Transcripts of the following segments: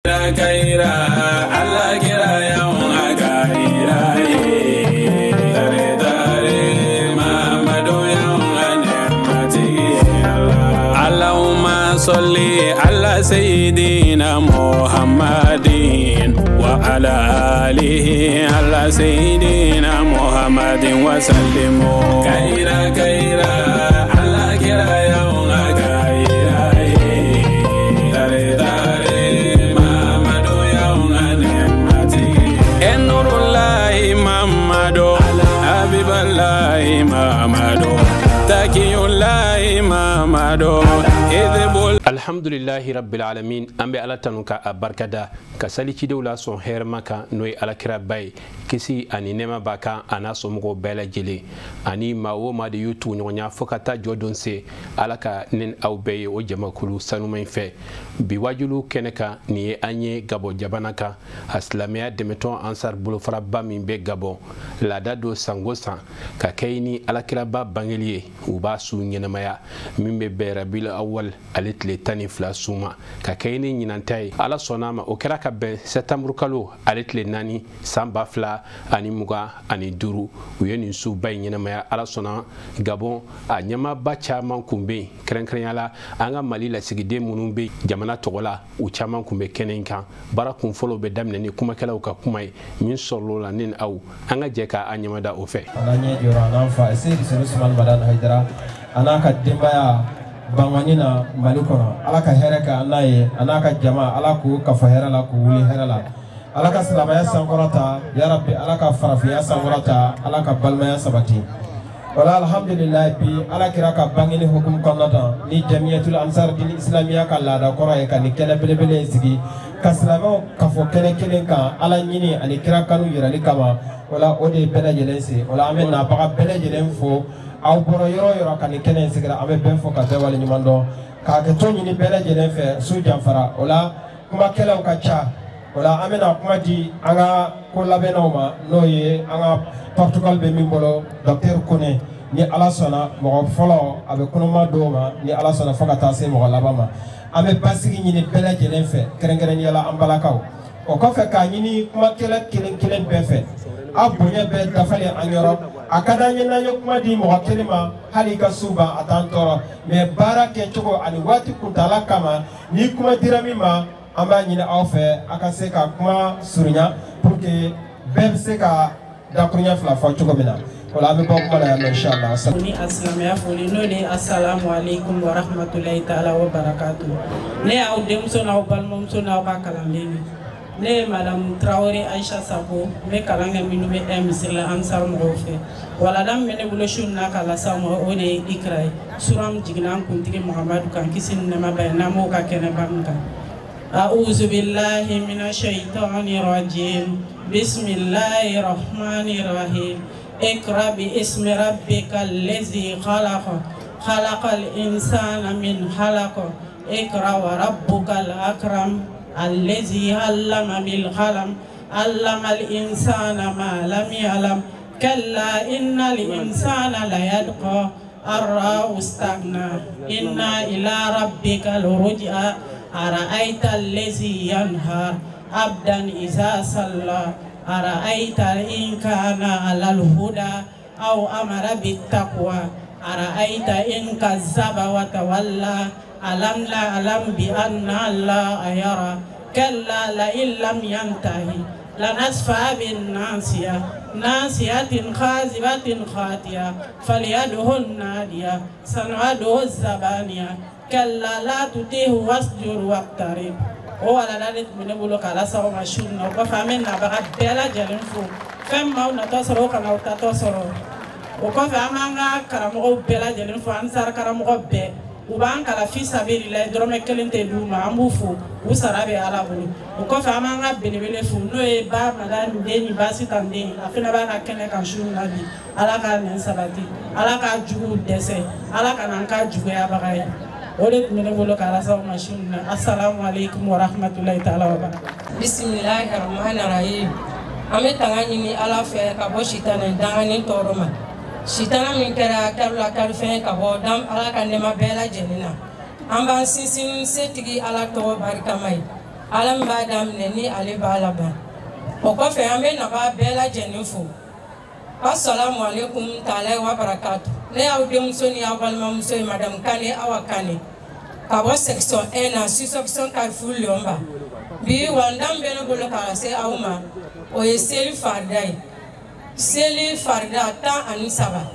Kaira Allah kira yawan kaira tare tare Muhammadu yawan matigi Allahumma salli ala sayyidina Muhammadin wa ala alihi ala sayyidina Muhammadin wa sallimu kaira kaira Allah kira yawan kaira tare tare Mamado, Habiballahi Mamado, Takiyullahi Mamado, Alhamdulillahi Rabbil Alamin, an bɛ Ala tanu ka a barikada ka sali cidenw la sɔn hɛrɛma kan n'o ye Alakira ba ye, kisi ani nɛɛma b'a kan a n'a somɔgɔw bɛɛ lajɛlen ani maa o maa de y'u tugu ɲɔgɔnya fo ka taa jɔ don se Ala ka ne aw bɛɛ ye o jamakulu sanuman in fɛ. Bi wajulu kɛnɛ kan nin ye an ye Gabɔ jamana kan, a silamɛya dɛmɛtɔn Ansar bolofaraba min bɛ Gabɔ, laada don sango san ka kɛ ni Alakiraba bangeli ye, u b'a su ɲɛnamaya min bɛ bɛn Rabil Awal ale tile 12 suma ka kɛ ni ɲinanta ye. Ala sɔnna ma o kɛra ka bɛn septembre kalo ale tile 4 san 2025 u ye nin suba in ɲɛnamaya. Ala sɔnna Gabon a ɲɛmaaba caman kun bɛ yen, kɛrɛnkɛrɛnya la an ka Mali lasigiden minnu bɛ jamana tɔgɔ la u caman kun bɛ kɛnɛ in kan. Baara kun fɔlɔ bɛ daminɛ ni kumakɛlaw ka kuma ye min sɔrɔla la ne ni aw an ka jɛ k'a ɲɛmada o fɛ. An ɲɛ jɔra an n'an fa Seyidi Usumani Madani Hayidara a n'a ka denbaya bangani na Mali kɔnɔ. Ala ka hɛrɛ kɛ an n'a ye, a n'a ka jama, Ala k'u kafa hɛrɛ la, k'u wuli hɛrɛ la. Ala ka silamɛya sankɔrɔta, yarabi Ala ka farafinya sankɔrɔta, Ala ka balimaya sabati. Wala alhamdulillah bi Ala kira ka bangeni hukumu kɔnɔna na ni Jamiyatul Ansar Dini Islamiya ka laada kɔrɔ ye ka nin kɛnɛ belebele in sigi ka silamɛw kafo kɛnɛ kelen kan Ala ɲini ani kira kanu yirali kama. Wala o de ye bɛɛ lajɛlen se. Wala an bɛ nabaga bɛɛ lajɛlen fo, aw bɔra yɔrɔ o yɔrɔ ka nin kɛnɛ in sigira, an bɛ bɛɛ fo ka bɛɛ waleɲuman dɔn k'a kɛ to ɲini bɛɛ lajɛlen fɛ su janfara. O la kumakɛlaw ka ca, o la an bɛna kuma di an ka ko labɛnnaw ma, n'o ye an ka Portugal bɛ min bolo, Docteur Kone. Ni Ala sɔnna mɔgɔ fɔlɔ a bɛ kɔnɔma dɔw ma, ni Ala sɔnna fo ka taa se mɔgɔ laban ma. An bɛ basigi ɲini bɛɛ lajɛlen fɛ, kɛrɛnkɛrɛnnenya la an balakaw. O kɔfɛ k'a ɲini kumakɛla kelen kelen bɛɛ fɛ, aw bonya bɛɛ dafalen an yɔrɔ. A ka d'an ye n'an ye kuma di mɔgɔ kelen ma, hali i ka su ban a t'an tɔɔrɔ, mɛ baara kɛcogo ani waati kuntaala kama, ni kuma dira min ma, an b'a ɲini aw fɛ a ka se ka kuma surunya pour que bɛɛ bɛ se ka dakuruɲɛ fila fɔ cogo min na. O la an bɛ bɔ kuma la yan nɔ inshallah. Ni a silamɛya foli n'o de ye asalamu aleykum wa rahmatulahi taala wa barakatu. Ne y'aw denmuso n'aw balimamuso n'aw ka kalanden ye. Ne ye Madame Traoré Aïcha Sako, n bɛ kalan kɛ minnu bɛ misiri la Ansar mɔgɔw fɛ. Walada min bɛ ne bolo su in na k'a lase aw ma o de ye Ikra ye. Sura min jiginna an kuntigi Muhamadu kan kisi ni nɛɛma b'a ye n'an b'o ka kɛnɛba min kan. A'udhu billahi minash shaitani rajim. Bismillahir rahmanir rahim. Ikra bi ismi rabbikal ladzi khalaq. Khalaqal insana min khalaq. Ikra wa rabbukal akram. الذي علم بالقلم علم الإنسان ما لم يعلم كلا إن الإنسان ليطغى أن رآه استغنى إنا إلى ربك الرجعى أرأيت الذي ينهى عبدا إذا صلى أرأيت إن كان على الهدى أو أمر بالتقوى أرأيت إن كذب وتولى ألم نعلم بأن الله يرى كلا لئن لم ينتهي لنسفع بالناصية ناصية خاذبة خاطئة فليدعو النادية سنعده الزبانية كلا لا تطيعه واسجد واقترب. O walada de tun bɛ ne bolo k'a lase aw ma su in na. O kɔfɛ an bɛ nabaga bɛɛ lajɛlen fo, fɛn min m'aw natɔ sɔrɔ o kana aw tatɔ sɔrɔ. O kɔfɛ an b'an ka karamɔgɔw bɛɛ lajɛlen fo, Ansar karamɔgɔ bɛɛ. U b'an kalan fi sabililahi dɔrɔmɛ kelen tɛ d'u ma, an b'u fo, u sara bɛ Ala bolo. O kɔfɛ an b'an ka belebele fo n'o ye ba Madani den ni Basitan den, a fana b'a ka kɛnɛ kan su in na bi. Ala k'a nɛn sabati, Ala k'a juguw dɛsɛ, Ala kana an k'a juguyabaga ye. O de tun bɛ ne bolo k'a lase aw ma su in na. Asalamu aleykum wa rahmatulahi taala wa barakatuh. Bisimilahi rahmani rahim. An bɛ tanga ɲini Ala fɛ ka bɔ sitanɛ danganen tɔɔrɔ ma. Sitana min kɛra karila karifɛn ka bɔ Ala ka nɛɛma bɛɛ lajɛlen na. An b'an sinsin setigi Ala tɔgɔ barikama ye. Ala min b'a daminɛ ni ale b'a laban. O kɔfɛ an bɛ naba bɛɛ lajɛlen fo. Assalamu alaikum taala wa barakatu. Ne y'aw denmuso ni aw balimamuso ye Madame Kane Awa Kane ka bɔ section 1 na sous-section Carrefour Lionba. Bi wanda min bɛ ne bolo k'a lase aw ma, o ye seli farida ye. Seli farida 13.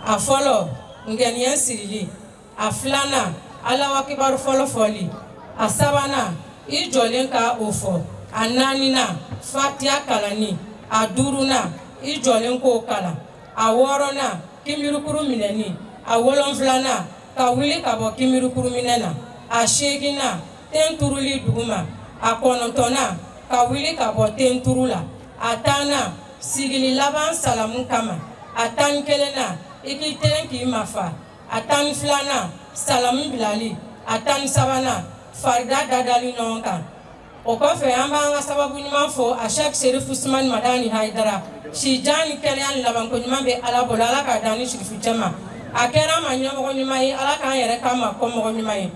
A fɔlɔ, ngɛniya sirili. A filanan, Alawakibaru fɔlɔ fɔli. A sabanan, i jɔlen ka o fɔ. A naaninan, Fatiya kalanni. A duurunan, i jɔlen k'o kalan. A wɔɔrɔnan, kimirikuru minɛni. A wolonfilanan, ka wuli ka bɔ kimirikuru minɛ na. A seeginnan, ten turuli duguma. A kɔnɔntɔnnan, ka wuli ka bɔ ten turu la. A tannan, sigili laban salamu kama. A 11nan, i k'i telen k'i mafa. A 12nan, salamu bilali. A 13nan, farida dadali ɲɔgɔn kan. O kɔfɛ an b'an ka sababu ɲuman fo a Cheikh Serif Usumani Madani Hayidara. Sijan ni kɛnɛya ni labanko ɲuman bɛ Ala bolo, Ala k'a dan ni sirifu cɛ ma. A kɛra an ma ɲɛmɔgɔ ɲuman ye, Ala k'an yɛrɛ k'an ma kɔmɔgɔ ɲuman ye.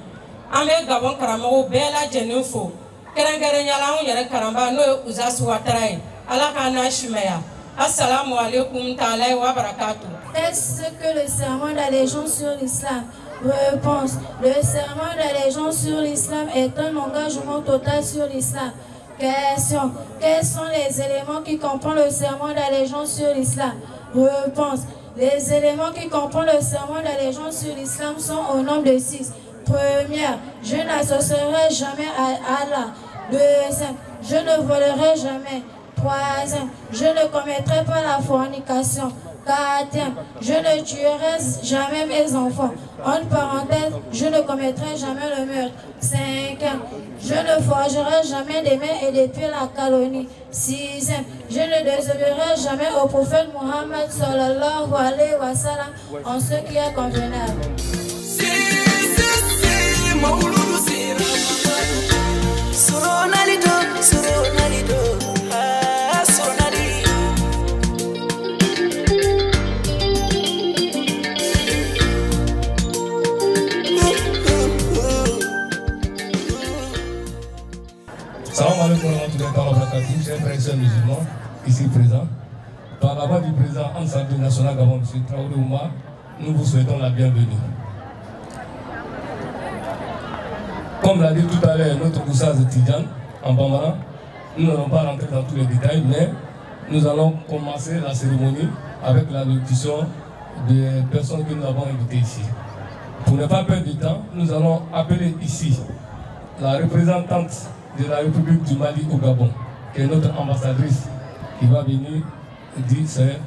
An bɛ Gabɔn karamɔgɔw bɛɛ lajɛlen fo, kɛrɛnkɛrɛnnenya la anw yɛrɛ karamɔgɔ n'o ye Uzasi Watara ye. Ala k'an n'a simaya. Assalamu alaikum taala wa barakatuh. Qu'est-ce que le serment d'allégeance sur l'islam? Réponse. Le serment d'allégeance sur l'islam est un engagement total sur l'islam. Question. Quels sont les éléments qui composent le serment d'allégeance sur l'islam? Réponse. Les éléments qui composent le serment d'allégeance sur l'islam sont au nombre de 6. Première, je n'associerai jamais à Allah. Deuxième, je ne volerai jamais. Troisième, je ne commettrai pas la fornication. Quatrième, je ne tuerai jamais mes enfants. Entre parenthèses, je ne commettrai jamais le meurtre. Cinquième, je ne forgerai jamais des mains et des pieds la calomnie. Sixième, je ne désobéirai jamais au prophète Mohammed sallallahu alayhi wa sallam en ce qui est convenable. Salam alaikum wa rahmatullahi wa barakatuh, chers frères et sœurs musulmans ici présents. Par la voix du président Ansar national Gabon, M. Traoré Oumar, nous vous souhaitons la bienvenue. Comme l'a dit tout à l'heure notre Oustaz Tidjane en Bambara, nous n'allons pas rentrer dans tous les détails, mais nous allons commencer la cérémonie avec l'allocution des personnes que nous avons invitées ici. Pour ne pas perdre du temps, nous allons appeler ici la représentante de la République du Mali au Gabon, qui est notre ambassadrice, qui va venir dire ses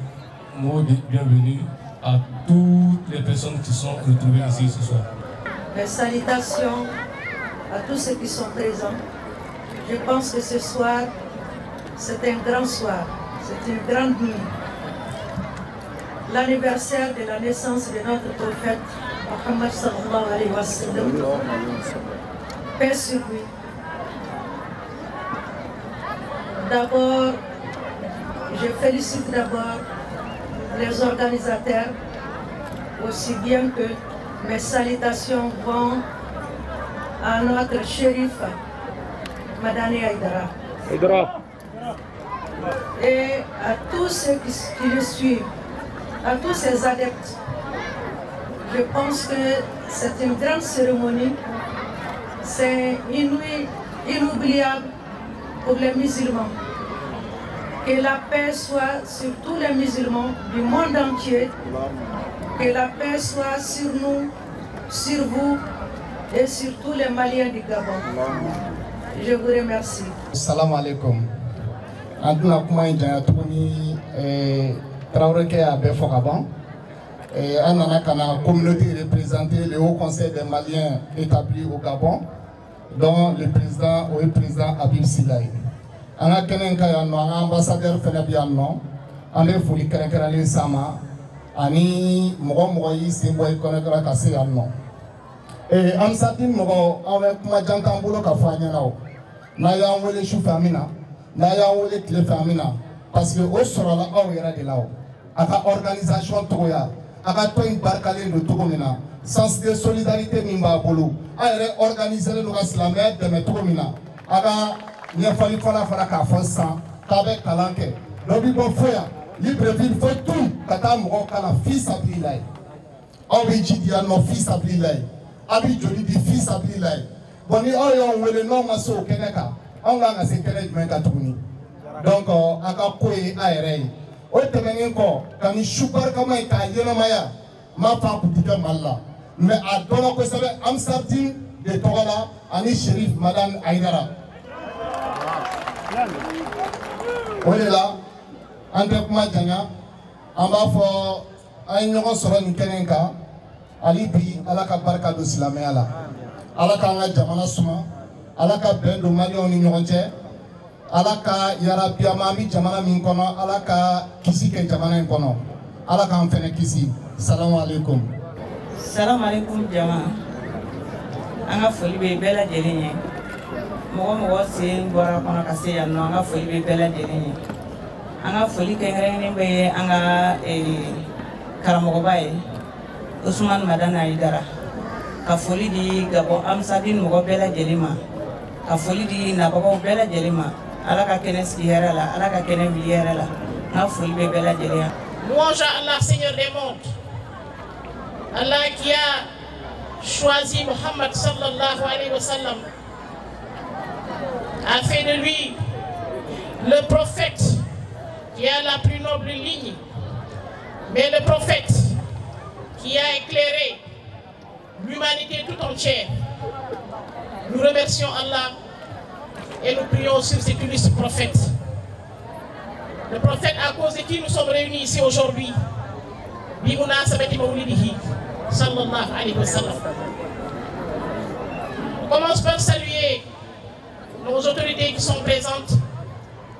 mots de bienvenue à toutes les personnes qui sont retrouvées ici ce soir. Mes salutations à tous ceux qui sont présents. Je pense que ce soir, c'est un grand soir, c'est une grande nuit. L'anniversaire de la naissance de notre prophète, Mohammed sallallahu alayhi wa sallam, paix sur lui. D'abord, je félicite d'abord les organisateurs, aussi bien que mes salutations vont à notre shérif, Madani Haïdara. Et à tous ceux qui le suivent, à tous ses adeptes. Je pense que c'est une grande cérémonie, c'est une nuit inoubliable pour les musulmans. Que la paix soit sur tous les musulmans du monde entier, que la paix soit sur nous, sur vous et sur tous les Maliens du Gabon. Je vous remercie. Salam alaikum. An tɛna kuma in janya tuguni, Traoré kɛ a bɛɛ fɔ ka ban. An nana ka na communauté représenter le Haut Conseil des Maliens établi au Gabon, dont le président o ye président Habib Sylla ye. An ka kɛnɛ in kan yan nɔ, an ka ambassadeur fɛnɛ bɛ yan nɔ. An bɛ foli kɛrɛnkɛrɛnlen s'a ma ani mɔgɔ mɔgɔ y'i sen bɔ i kɔnɔkɔrɔ ka se yan nɔ. Ansar-Dine mɔgɔw, aw bɛ kuma jan t'an bolo ka fɔ an ɲɛna o. N'a y'an wele su fɛ an bɛ na, n'a y'an wele tile fɛ an bɛ na, parce que o sɔrɔla aw yɛrɛ de la o. A ka organisation togoya, a ka tɔn in barikalen don cogo min na, sens de solidarité min b'a bolo, a yɛrɛ organisé don ka silamɛya dɛmɛ cogo min na, A ka ɲɛfɔli fɔlɔ fɔra k'a fɔ sisan k'a bɛ kalan kɛ dɔ bɛ bɔ fo yan Libreville fo tun ka taa mɔgɔw kalan fi sabililayi aw bɛ ji di yan nɔ fi sabililayi a bɛ joli di fi sabililayi bon ni aw y'anw wele n'aw ma se o kɛnɛ kan anw kan ka se kɛnɛ jumɛn kan tuguni donc a ka ko ye a yɛrɛ ye o tɛmɛnen kɔ ka nin su barikama in k'a ɲɛnamaya n m'a fɔ a kun tɛ kɛ Mali la mais a dɔnna kosɛbɛ Ansardine de tɔgɔ la ani Cherif Madani Haïdara o de la an tɛ kuma janya an b'a fɔ an ye ɲɔgɔn sɔrɔ nin kɛnɛ in kan hali bi Ala ka barika don silamɛya la Ala k'an ka jamana suma Ala ka bɛn don maliyɛnw ni ɲɔgɔn cɛ Ala ka yarabiyama an bɛ jamana min kɔnɔ Ala ka kisi kɛ jamana in kɔnɔ Ala k'an fɛnɛ kisi salamu aleykum. Salamu aleykum jama an ka foli bɛ bɛɛ lajɛlen ye mɔgɔ mɔgɔ sen bɔra kɔnɔ ka se yan nɔ an ka foli bɛ bɛɛ lajɛlen ye an ka foli kɛrɛnkɛrɛnnen bɛ an ka karamɔgɔba ye Ousmane Madani Haïdara ka foli di Gabon Ansardine mɔgɔ bɛɛ lajɛlen ma ka foli di nabagaw bɛɛ lajɛlen ma Ala ka kɛnɛ sigi hɛrɛ la Ala ka kɛnɛ wuli hɛrɛ la n ka foli bɛ bɛɛ lajɛlen ye. Louange à Allah, Seigneur des mondes. Allah qui a choisi Muhammad sallallahu alayhi wa sallam, a fait de lui le prophète qui a la plus noble ligne, mais le prophète qui a éclairé l'humanité tout entière. Nous remercions Allah et nous prions sur cet illustre prophète. Le prophète à cause de qui nous sommes réunis ici aujourd'hui, bi munasabati mawlidihi sallallahu alayhi wa sallam. On commence par saluer nos autorités qui sont présentes.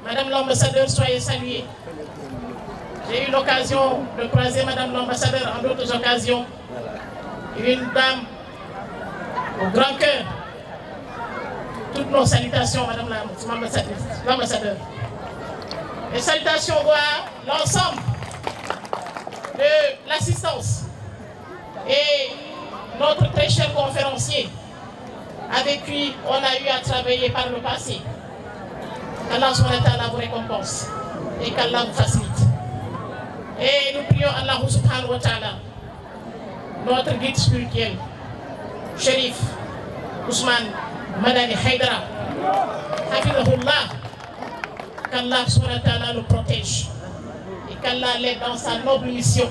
Madame l'ambassadeur, soyez saluée. J'ai eu l'occasion de croiser Madame l'ambassadeur en d'autres occasions. Une dame au grand cœur. Toutes nos salutations, Madame l'ambassadeur. Et salutations à l'ensemble de l'assistance et notre très cher conférencier avec qui on a eu à travailler par le passé. Qu'Allah vous récompense et qu'Allah vous facilite. Et nous prions Allah subhanahu wa ta'ala, notre guide spirituel, Cherif Ousmane Madani Haïdara, hafidahullah, qu'Allah subhanahu wa ta'ala le protège et qu'Allah l'aide dans sa noble mission.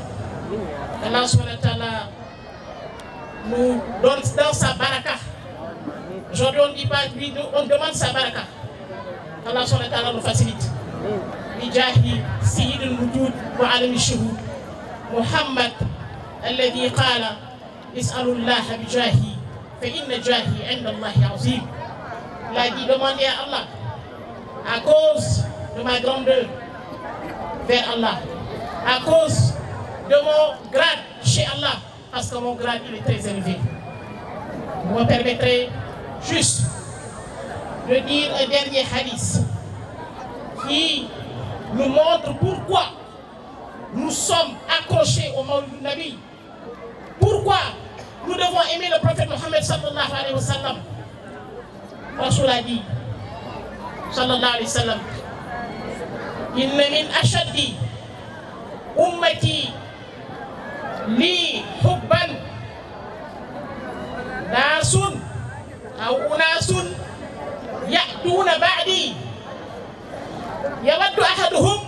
Qu'Allah subhanahu wa ta'ala nous donne dans sa baraka. Aujourd'hui on ne dit pas, on demande sa baraka. Qu'Allah subhanahu wa ta'ala nous facilite. بجاه سيد الوجود وعالم الشهود محمد الذي قال اسألوا الله بجاهي فإن جاهي عند الله عظيم. Il a dit, demandez à Allah à cause de ma grandeur vers Allah, à cause de mon grade chez Allah, parce que mon grade il est très élevé. Vous me permettrez juste de dire un dernier hadith qui nous montre pourquoi nous sommes accrochés au Mawlid Nabi. Pourquoi nous devons aimer le prophète Mohammed sallallahu alayhi wa sallam. Rasul a dit, sallallahu alayhi wa sallam, inna min ashaddi ummati li hubban nasun aw unasun ya'tuna ba'di yawaddu ahaduhum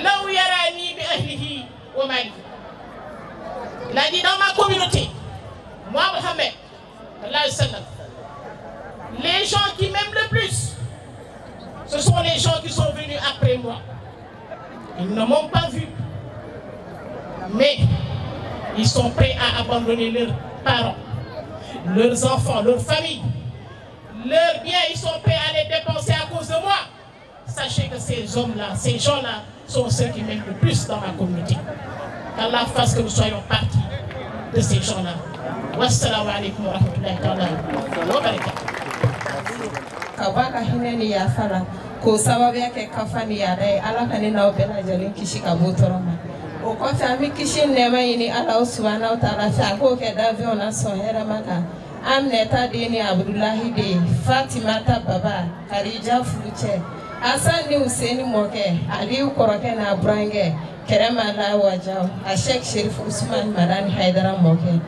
law yarani bi ahlihi wa malihi. Il a dit, dans ma communauté, moi Mohammed, les gens qui m'aiment le plus, ce sont les gens qui sont venus après moi. Ils ne m'ont pas vu, mais ils sont prêts à abandonner leurs parents, leurs enfants, leurs familles, leurs biens, ils sont prêts à les dépenser à cause de moi. Sachez que ces hommes-là, ces gens-là, sont ceux qui m'aiment le plus dans ma communauté. Qu'Allah fasse que nous soyons partis de ces gens-là. Wassalamu alaikum wa rahmatullahi wa barakatuh. Ka bɔ a ka hinɛ ni yafa la k'o sababuya kɛ kafa ni yaada ye Ala ka ne n'aw bɛɛ lajɛlen kisi ka bɔ tɔɔrɔ ma. O kɔfɛ an bɛ kisi ni nɛɛma ɲini Ala subahana wa taala fɛ a k'o kɛ danfɛnw na sɔn hɛrɛma kan. Aminata den ni Abudulahi den, Fatimata baba, Kadija furucɛ, Asan ni Useni mɔkɛ, Aliyu kɔrɔkɛ n'a burankɛ, Kɛrɛma la wajaw, a Sheikh Sherif Usman Madani Haidara mɔkɛ.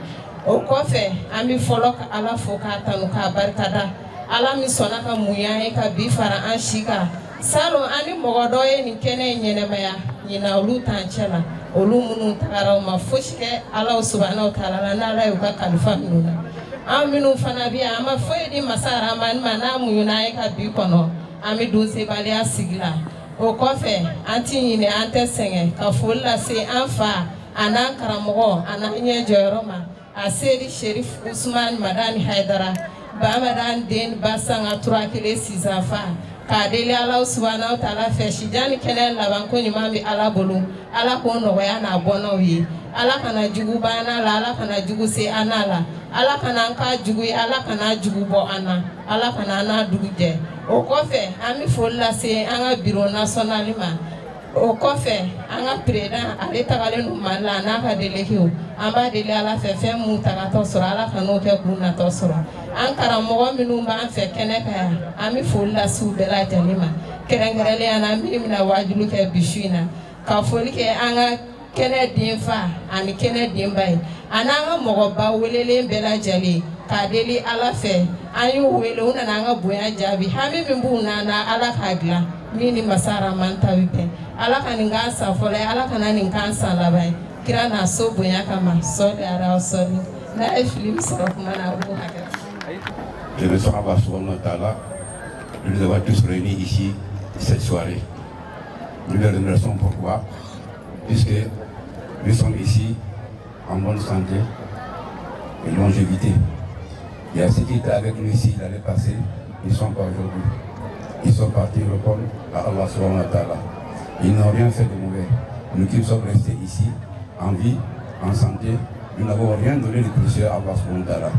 O kɔfɛ an bɛ fɔlɔ ka Ala fo k'a tanu k'a barikada. Ala min sɔnna ka mun y'an ye ka bi fara an si kan. Salon an ni mɔgɔ dɔ ye nin kɛnɛ in ɲɛnɛmaya, ɲinan olu t'an cɛ la. Olu minnu tagara u ma fosi kɛ Ala subahanahu wa taala la n'Ala y'u ka kalifa minnu na. An minnu fana bɛ yan an ma foyi di masa Rahamani ma n'a muɲuna an ye ka bi kɔnɔ, an bɛ don sebaliya sigi la. O kɔfɛ an ti ɲinɛ an tɛ sɛgɛn ka foli lase an fa a n'an karamɔgɔ a n'an ɲɛ jɔyɔrɔ ma, a Seyidi Sherif Usman Madani Haidara, Bamadan den Basanga Turakele Sisanfa, k'a deli Ala subahanahu wa taala fɛ sijan ni kɛnɛya labanko ɲuman bɛ Ala bolo, Ala k'o nɔgɔya n'a bɔnnaw ye. Ala kana jugu ban an la, Ala kana jugu se an la, Ala kana an ka jugu ye, Ala kana jugu bɔ an na, Ala kana an n'a dugu jɛ. O kɔfɛ an bɛ foli lase an ka bureau national ma. O kɔfɛ an ka président ale tagalen don Mali la a n'a ka délégué, an b'a deli Ala fɛ fɛn mun tagatɔ sɔrɔ Ala ka n'o kɛ k'u natɔ sɔrɔ. An karamɔgɔ minnu b'an fɛ kɛnɛ kan yan, an bɛ foli lase u bɛɛ lajɛlen ma, kɛrɛnkɛrɛnnenya la min bɛna wajulu kɛ bi su in na, ka foli kɛ an ka kɛnɛ denfa ani kɛnɛ denba ye, a n'an ka mɔgɔba welelen bɛɛ lajɛlen, k'a deli Ala fɛ an y'u wele u nana an ka bonya jaabi, hami min b'u na Ala k'a dilan min ni masa Rahamani ta bɛ bɛn. Ala ka nin k'an san fɔlɔ ye, Ala kana nin k'an san laban ye, kira n'a so bonya kama, sɔli ala sɔli. N'a ye fili min sɔrɔ kuma na a b'o hakɛ. Je reçois Allah subhanahu wa ta'ala de nous avoir tous réunis ici cette soirée. Nous le remercions pourquoi? Puisque nous sommes ici en bonne santé et longévité. Il y a ceux qui étaient avec nous ici l'année passée, ils ne sont pas aujourd'hui. Ils sont partis répondre à Allah subhanahu wa ta'ala. Ils n'ont rien fait de mauvais. Nous qui sommes restés ici, en vie, en santé, nous n'avons rien donné de précieux à Allah subhanahu wa ta'ala.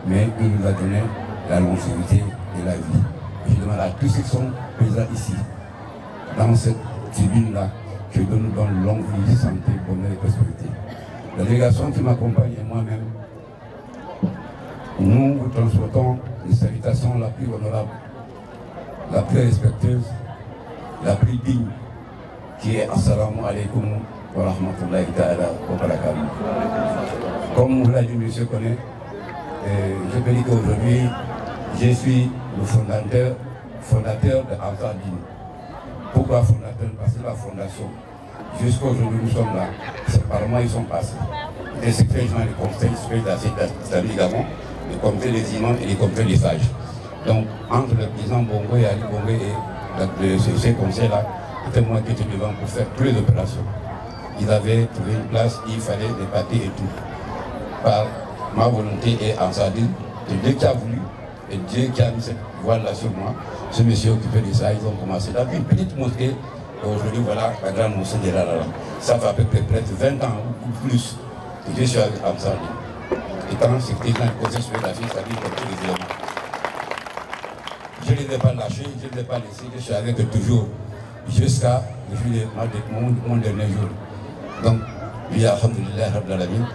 Mais il nous a donné la longévité et la vie. Et je demande à tous ceux qui sont présents ici, dans cette tribune-là, que Dieu nous donne longue vie, santé, bonheur et prospérité. La délégation qui m'accompagne et moi-même, nous vous transportons les salutations la plus honorable, la plus respectueuse, la plus digne, qui est Assalamu alaikum wa rahmatullahi ta'ala wa barakatuh. Comme vous l'a dit M. Koné, je peux dire qu'aujourd'hui, je suis le fondateur de Ansar Dine. Pourquoi fondateur? Parce que la fondation, jusqu'à aujourd'hui, nous sommes là. C'est par moi ils sont passés. Les secrétaires généraux du conseil supérieur d'Islamique Gabon, le comité des imams et le comité des sages. Donc, entre le président Bongo et Ali Bongo et ces conseils-là, c'était moi qui étais devant pour faire toutes les opérations. Ils avaient trouvé une place, il fallait des pâtés et tout. Par ma volonté et Ansar Dine, c'est Dieu qui a voulu et Dieu qui a mis cette voile-là sur moi. Ce monsieur occupé de ça, ils ont commencé là, une petite mosquée, et aujourd'hui voilà la grande mosquée de Rarara. Ça fait à peu près presque 20 ans ou plus que je suis avec Ansar Dine. Étant secrétaire dans le conseil supérieur de la vie, ça dit comme tous les éléments. Je ne les ai pas lâchés, je ne les ai pas laissés, je suis avec eux toujours, jusqu'à mon dernier jour. Donc, alhamdoulilah, rabbil alamin,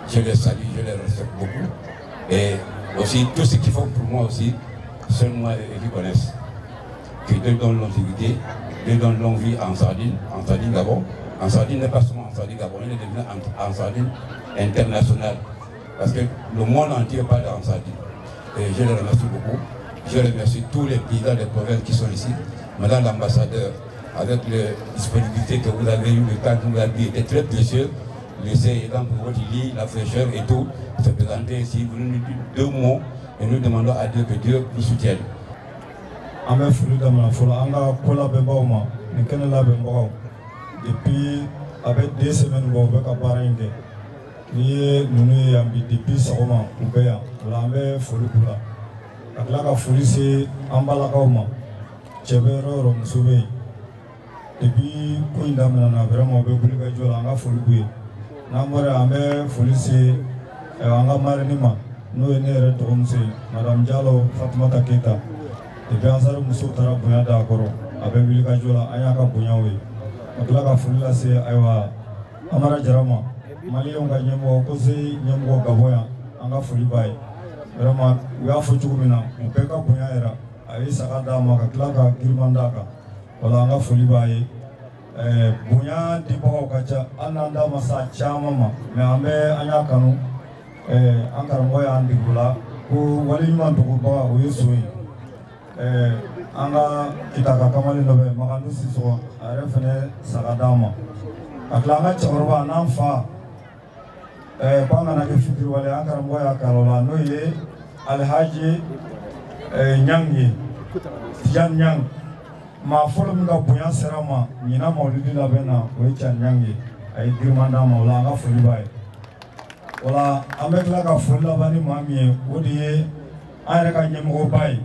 je les salue, je les respecte beaucoup. Et aussi, tout ce qu'ils font pour moi aussi, seul moi et qui connaissent. Que Dieu donne longévité, Dieu donne longue vie en Ansar Dine Gabon. Ansar Dine n'est pas seulement Ansar Dine Gabon, il est devenu Ansar Dine international. Parce que le monde entier parle d'Ansar Dine. Et je les remercie beaucoup. Je remercie tous les présidents des provinces qui sont ici. Madame l'ambassadeur, avec la disponibilité que vous avez eue, le temps que vous avez eu était très précieux. Laissez dans votre lit, la fraîcheur et tout, se présenter ici. Vous nous dites deux mots et nous demandons à Dieu que Dieu nous soutienne. An bɛ foli daminɛ fɔlɔ an ka ko labɛnbagaw ma nin kɛnɛ labɛnbagaw depuis a bɛ 2 semaines bɔ u bɛ ka baara in kɛ n'i ye ninnu ye yan bi depuis sɔgɔma u bɛ yan o la an bɛ foli k'u la ka tila ka foli se an balakaw ma cɛ bɛ yɔrɔ o yɔrɔ muso bɛ yen depuis ko in daminɛna vraiment u bɛ wuli ka jɔ la an ka foli b'u ye n'an bɔra yan an bɛ foli se an ka marraine ma n'o ye ne yɛrɛ dɔgɔmuso ye madame Diallo Fatumata Keita. Depuis Ansar musow taara bonya d'a kɔrɔ a bɛ wuli ka jɔ la an y'a ka bonyaw ye ka tila ka foli lase ayiwa Amara Jara ma maliyɛnw ka ɲɛmɔgɔ conseil ɲɛmɔgɔ Gabon yan an ka foli b'a ye Vraiment u y'a fɔ cogo min na, u bɛɛ ka bonya yɛrɛ, a ye saga d'a ma ka tila ka giriman d'a kan. Wala an ka foli b'a ye. Bonya dibagaw ka ca, hali n'an da ma s'a caman ma, mais an bɛ an y'a kanu. An karamɔgɔ y'an dege o la ko waleɲuman dogobaga o ye son ye. An ka Kitaka kamalen dɔ bɛ Makandu Sisɔgɔ, a yɛrɛ fɛnɛ saga d'an ma. Ka tila an ka cɛkɔrɔba n'an fa, k'an kana kɛ fitiriwale, an karamɔgɔ y'a kalan o la, n'o ye Alihaji Ɲang ye, Tijan Ɲang. Maa fɔlɔ min ka bonya sera ma ɲinan mawulidi labɛn na, o ye Tijan Ɲang ye. A ye giriman d'an ma, o la an ka foli b'a ye. Wala an bɛ tila ka foli laban ni maa min ye, o de ye an yɛrɛ ka ɲɛmɔgɔba ye,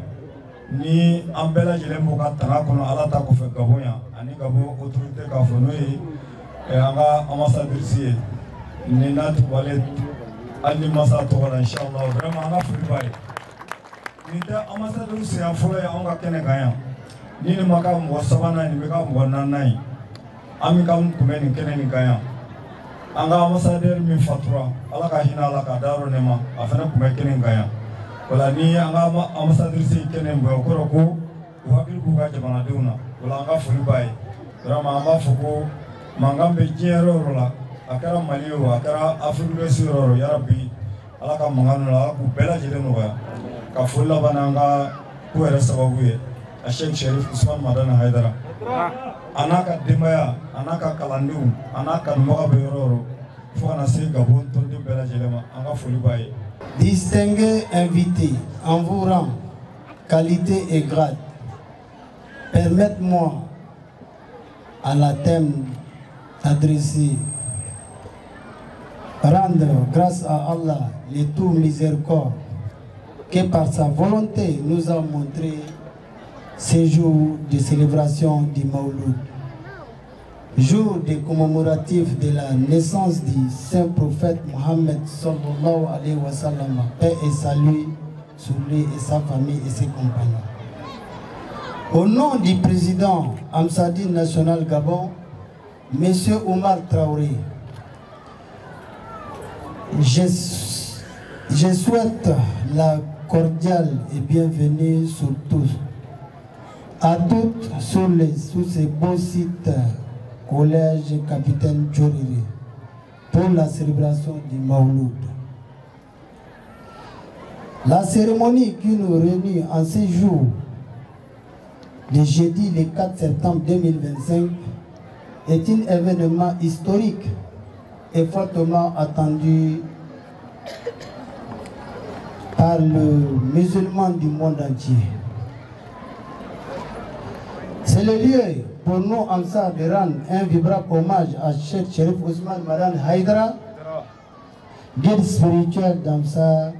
ni an bɛɛ lajɛlen b'o ka tanga kɔnɔ Ala ta kɔfɛ Gabon yan, ani Gabon autorité k'a fɔ, n'o ye an ka ambassadrice ye, ni n'a tugalen hali ni masa tɔgɔ la, inchallah. Vraiment an ka foli b'a ye. Nin tɛ ambassadeur siɲɛ fɔlɔ ye anw ka kɛnɛ kan yan. Ni nin ma k'a mɔgɔ sabanan ye, nin bɛ k'a mɔgɔ naaninan ye. An bɛ ka kunbɛn nin kɛnɛ nin kan yan. An ka ambassadeur min fatura, Ala ka hinɛ a la k'a da yɔrɔ nɛma, a fana tun bɛ kɛnɛ kan yan. Wala ni an ka ambassadrice ye kɛnɛ in bɔ, o kɔrɔ ko u hakili b'u ka jamanadenw na. Wala an ka foli b'a ye. Vraiment an b'a fɔ ko mankan bɛ diɲɛ yɔrɔ o yɔrɔ la, a kɛra Mali ye o, a kɛra Afrique de l'Ouest yɔrɔ o yɔrɔ, yarabi Ala ka mankan ninnu, Ala k'u bɛɛ lajɛlen nɔgɔya. Ka foli laban n'an ka ko yɛrɛ sababu ye, a Sheikh Sherif Usman Madani Hayidara, a n'a ka denbaya, a n'a ka kalandenw, a n'a kanubaga bɛ yɔrɔ o yɔrɔ, fo ka na se Gabon tɔnden bɛɛ lajɛlen ma, an ka foli b'a ye. Distingués invités en vos rangs, qualité et grade, permettez-moi à la thème d'adresser, rendre grâce à Allah le tout miséricorde que par sa volonté nous a montré ces jours de célébration du Maouloud, jour de commémoratif de la naissance du saint prophète Mohammed sallallahu alayhi wa sallam, paix et salut sur lui et sa famille et ses compagnons. Au nom du président Amsadine National Gabon, Monsieur Omar Traoré, je souhaite la cordiale et bienvenue sur tous, à toutes sur ces beaux sites Collège Capitaine Djoriri pour la célébration du Maouloud. La cérémonie qui nous réunit en ces jours de jeudi le 4 septembre 2025 est un événement historique et fortement attendu par le musulman du monde entier. C'est le lieu pour nous, Ansar, de rendre un vibrant hommage à Cheikh Chérif Ousmane Madani Haïdara, guide spirituel d'Amsar,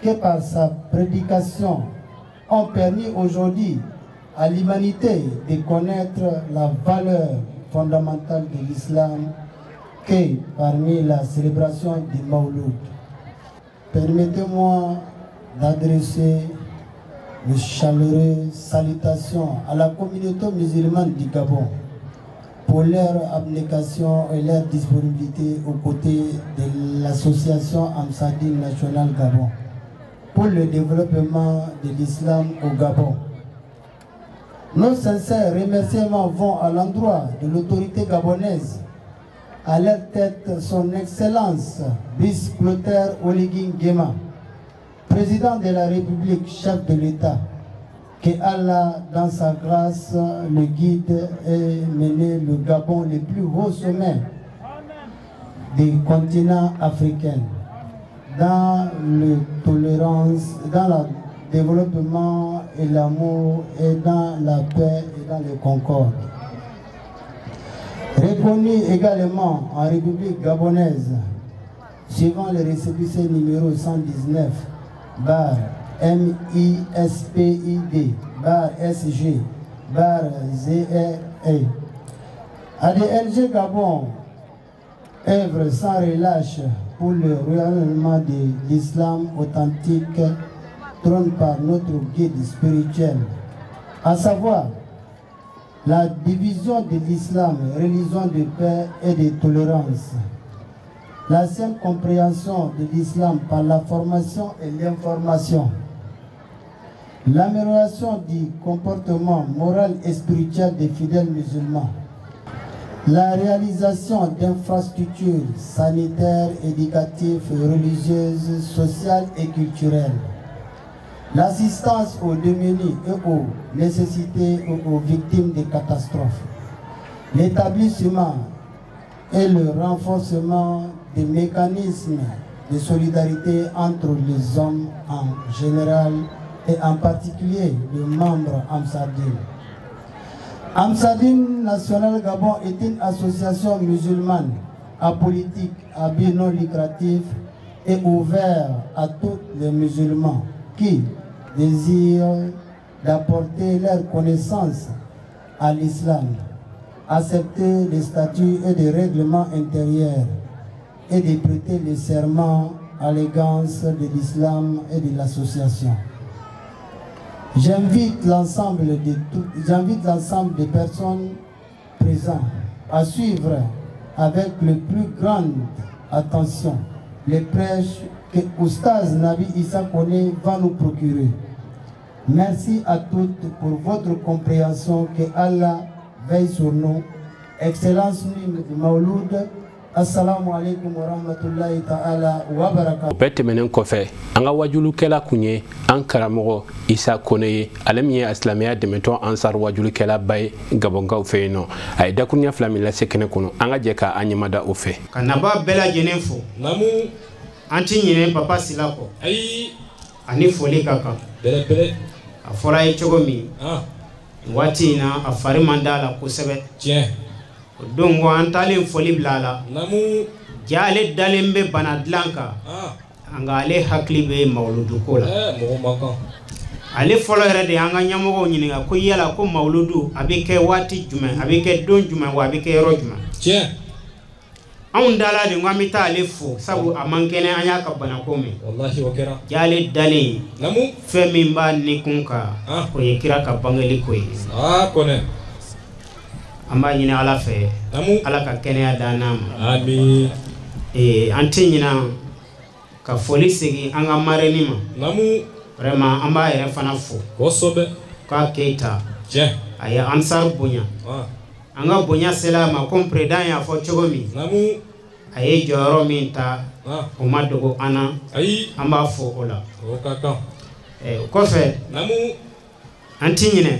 qui par sa prédication ont permis aujourd'hui à l'humanité de connaître la valeur fondamentale de l'islam que parmi la célébration du Maouloud. Permettez-moi d'adresser une chaleureuse salutation à la communauté musulmane du Gabon pour leur abnégation et leur disponibilité aux côtés de l'association Amsadine Nationale Gabon pour le développement de l'islam au Gabon. Nos sincères remerciements vont à l'endroit de l'autorité gabonaise, à leur tête son Excellence Brice Clotaire Oligui Nguema, président de la République, chef de l'État, que Allah, dans sa grâce, le guide et mène le Gabon le plus haut sommet du continent africain, dans la tolérance, dans le développement et l'amour, et dans la paix et dans le concorde. Reconnu également en République gabonaise, suivant le récépissé numéro 119, bar MISPID, bar SG, bar ZRE. ADLG Gabon œuvre sans relâche pour le rayonnement de l'islam authentique trône par notre guide spirituel, à savoir la division de l'islam, religion de paix et de tolérance. La saine compréhension de l'islam par la formation et l'information. L'amélioration du comportement moral et spirituel des fidèles musulmans. La réalisation d'infrastructures sanitaires, éducatives, religieuses, sociales et culturelles. L'assistance aux démunis et aux nécessités et aux victimes des catastrophes. L'établissement et le renforcement des mécanismes de solidarité entre les hommes en général et en particulier les membres Ansar Dine. Ansar Dine National Gabon est une association musulmane apolitique, à but non lucratif et ouverte à tous les musulmans qui désirent d'apporter leur connaissance à l'islam, accepter les statuts et des règlements intérieurs et de prêter le serment allégeance de l'islam et de l'association. J'invite l'ensemble des personnes présentes à suivre avec le plus grande attention les prêches que Oustaz Nabi Issa Koné va nous procurer. Merci à toutes pour votre compréhension, que Allah veille sur nous. Excellence nuit de Maouloud. Assalamu alaikum wa rahmatullahi ta'ala wa barakatuh. O bɛɛ tɛmɛnen kɔfɛ, an ka wajulukɛla kun ye an karamɔgɔ Isa Kone ye, ale min ye a silamɛya dɛmɛtɔn Ansar wajulukɛlaba ye Gabɔnkaw fɛ yen nɔ. A ye dakuruɲɛ 2 min lase kɛnɛ kɔnɔ, an ka jɛ k'a ɲɛmada o fɛ. Ka naba bɛɛ lajɛlen fo. Naamu. An ti ɲinɛ Papa Sila kɔ. Ayi. Ani foli ka kan. Bɛrɛbɛrɛ. A fɔra ye cogo min. Nin waati in na a fari man d'a la kosɛbɛ. Tiɲɛ. O don ko an taalen foli bila a la. Naamu. Ja ale dalen bɛ bana dilan kan. Nka ale hakili bɛ mawuluduko la. Mɔgɔ man kan. Ale fɔlɔ yɛrɛ de y'an ka ɲɛmɔgɔw ɲininka ko yala ko mawuludu a bɛ kɛ waati jumɛn, a bɛ kɛ don jumɛn, wa a bɛ kɛ yɔrɔ jumɛn. Tiɲɛ. Anw dala de ko an bɛ taa ale fo sabu a man kɛnɛ, an y'a ka banako mɛn. Walahi o kɛra. Ja ale dalen. Naamu. Fɛn min b'a nikun kan, o ye kira ka bangeli ko ye. Kɔnɛ. An b'a ɲini Ala fɛ. Naamu. Ala ka kɛnɛya d'an n'a ma. Amiin. An tɛ ɲina ka foli segin an ka marraine ma. Naamu. Vraiment an b'a yɛrɛ fana fo. Kosɛbɛ. K'a Keyita. Tiɲɛ. A ye Ansar bonya. An ka bonya sela a ma ko président y'a fɔ cogo min. Naamu. A ye jɔyɔrɔ min ta. O ma dogo an na. Ayi. An b'a fo o la. O ka kan. O kɔfɛ. Naamu. An ti ɲinɛ.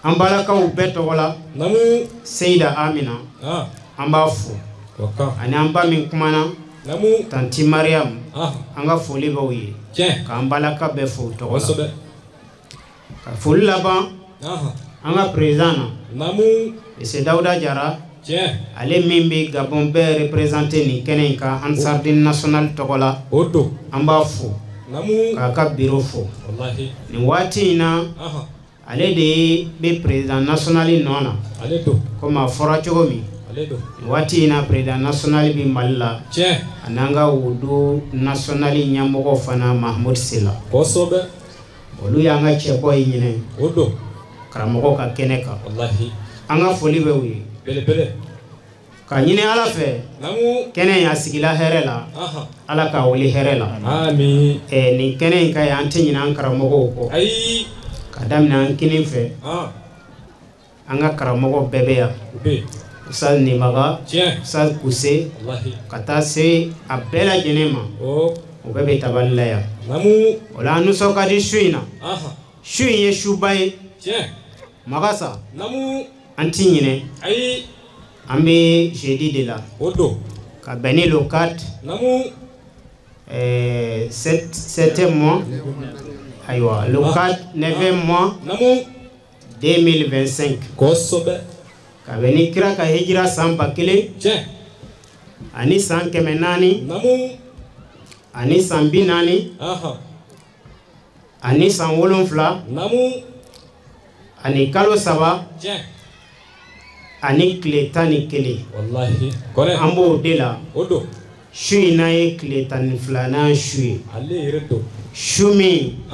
An balakaw bɛɛ tɔgɔ la. Naamu. Seyida Amina. An b'a fo. O kan. Ani an ba min kumana. Naamu. Tanti Mariam. An ka foli b'aw ye. Tiɲɛ. K'an balaka bɛɛ fo o tɔgɔ la. Kosɛbɛ. Ka foli laban. An ka président na. Naamu. Monsieur Dawuda Jara. Tiɲɛ. Ale min bɛ Gabon bɛɛ représenté nin kɛnɛ in kan Ansar Dine National tɔgɔ la. O don. An b'a fo. Naamu. K'a ka bureau fo. Walahi. Nin waati in na. Ale de bɛ président national nɔ na. Ale don. Komi a fɔra cogo min. Ale don. Nin waati in na président national bɛ Mali la. Tiɲɛ. A n'an ka wudu national ɲɛmɔgɔ fana Mahamud Sila. Kosɛbɛ. Olu y'an ka cɛbɔ ye ɲinɛ. O don. Karamɔgɔw ka kɛnɛ kan. Walahi. An ka foli bɛ u ye. Belebele. Ka ɲini Ala fɛ. Naamu. Kɛnɛ in a sigila hɛrɛ la. Ala k'a wuli hɛrɛ la. Amiin. Nin kɛnɛ in ka ɲi, an tɛ ɲinɛ an karamɔgɔw kɔ. Ayi. Ka daminɛ an kinin fɛ. An ka karamɔgɔ bɛɛ bɛ yan. Ustaz Nimaga. Tiɲɛ. Ustaz Kuse. Walahi. Ka taa se a bɛɛ lajɛlen ma. O bɛɛ bɛ tabali la yan. Naamu. O la an nisɔn ka di su in na. Su in ye suba ye. Tiɲɛ. Magasa. Naamu. An ti ɲinɛ. Ayi. An bɛ jeudi de la. O don. Ka bɛn ni le 4. Naamu. 7e mois. Ayiwa le 4 9e mois. Naamu. 2025. Kosɛbɛ. Ka bɛn ni kira ka hijira san 1000. Tiɲɛ. Ani san 400. Naamu. Ani san 40. Ani san 7. Naamu. Ani kalo 3. Tiɲɛ. Ani tile 11. Walahi. Kɔrɛ. An b'o de la. O don. Su in n'a ye tile 12nan su ye. Ale yɛrɛ don. Su min.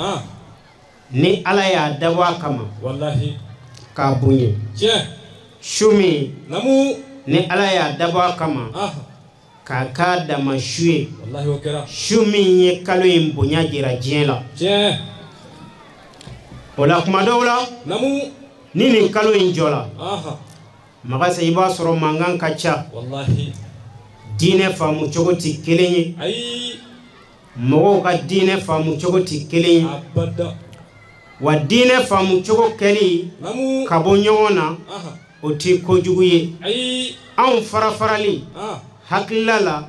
Ni Ala y'a dabɔ a kama. Walahi. K'a bonya. Tiɲɛ. Su min. Naamu. Ni Ala y'a dabɔ a kama. K'a k'a dama su ye su min ye kalo in bonya jira diɲɛ la o la kuma dɔw la ni nin kalo in jɔla Magasa i b'a sɔrɔ mankan ka ca diinɛ faamu cogo tɛ kelen ye mɔgɔw ka diinɛ faamu cogo tɛ kelen ye wa diinɛ faamu cogo kɛli ka bɔ ɲɔgɔn na o tɛ kojugu ye anw fara farali hakilila la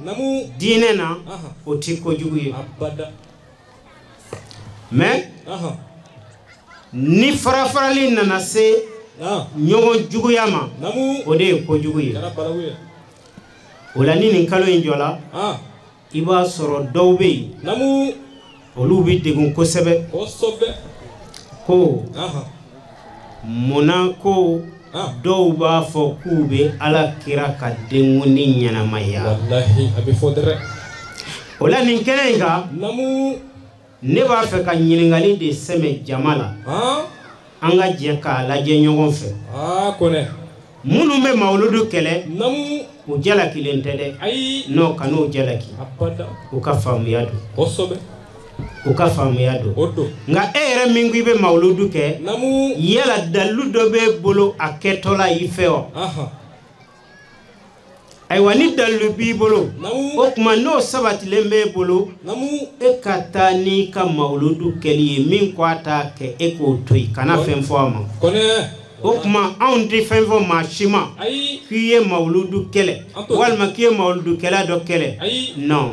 diinɛ na o tɛ kojugu ye mais ni fara farali nana se ɲɔgɔn juguya ma o de ye kojugu ye o la ni nin kalo in jɔla i b'a sɔrɔ dɔw bɛ yen olu bɛ degun kosɛbɛ ko munna ko dɔw b'a fɔ k'u bɛ Ala kira ka denkundi ɲɛnamaya o la nin kɛnɛ in kan ne b'a fɛ ka ɲininkali de sɛmɛ jama la an ka jɛ k'a lajɛ ɲɔgɔn fɛ minnu bɛ mawuludu kɛlɛ u jalakilen tɛ dɛ non kan'u jalaki u ka faamuya don u ka faamuya don nka e yɛrɛ min ko i bɛ mawuludu kɛ yala dalilu dɔ b'e bolo a kɛtɔ la i fɛ wa ayiwa ni dalilu b'i bolo o tuma n'o sabatilen b'e bolo e ka taa n'i ka mawuludu kɛli ye min ko a t'a kɛ e k'o to yen kana fɛn fɔ a ma o tuma anw tɛ fɛn fɔ maa si ma k'i ye mawuludu kɛlɛ walima k'i ye mawuludukɛla dɔ kɛlɛ non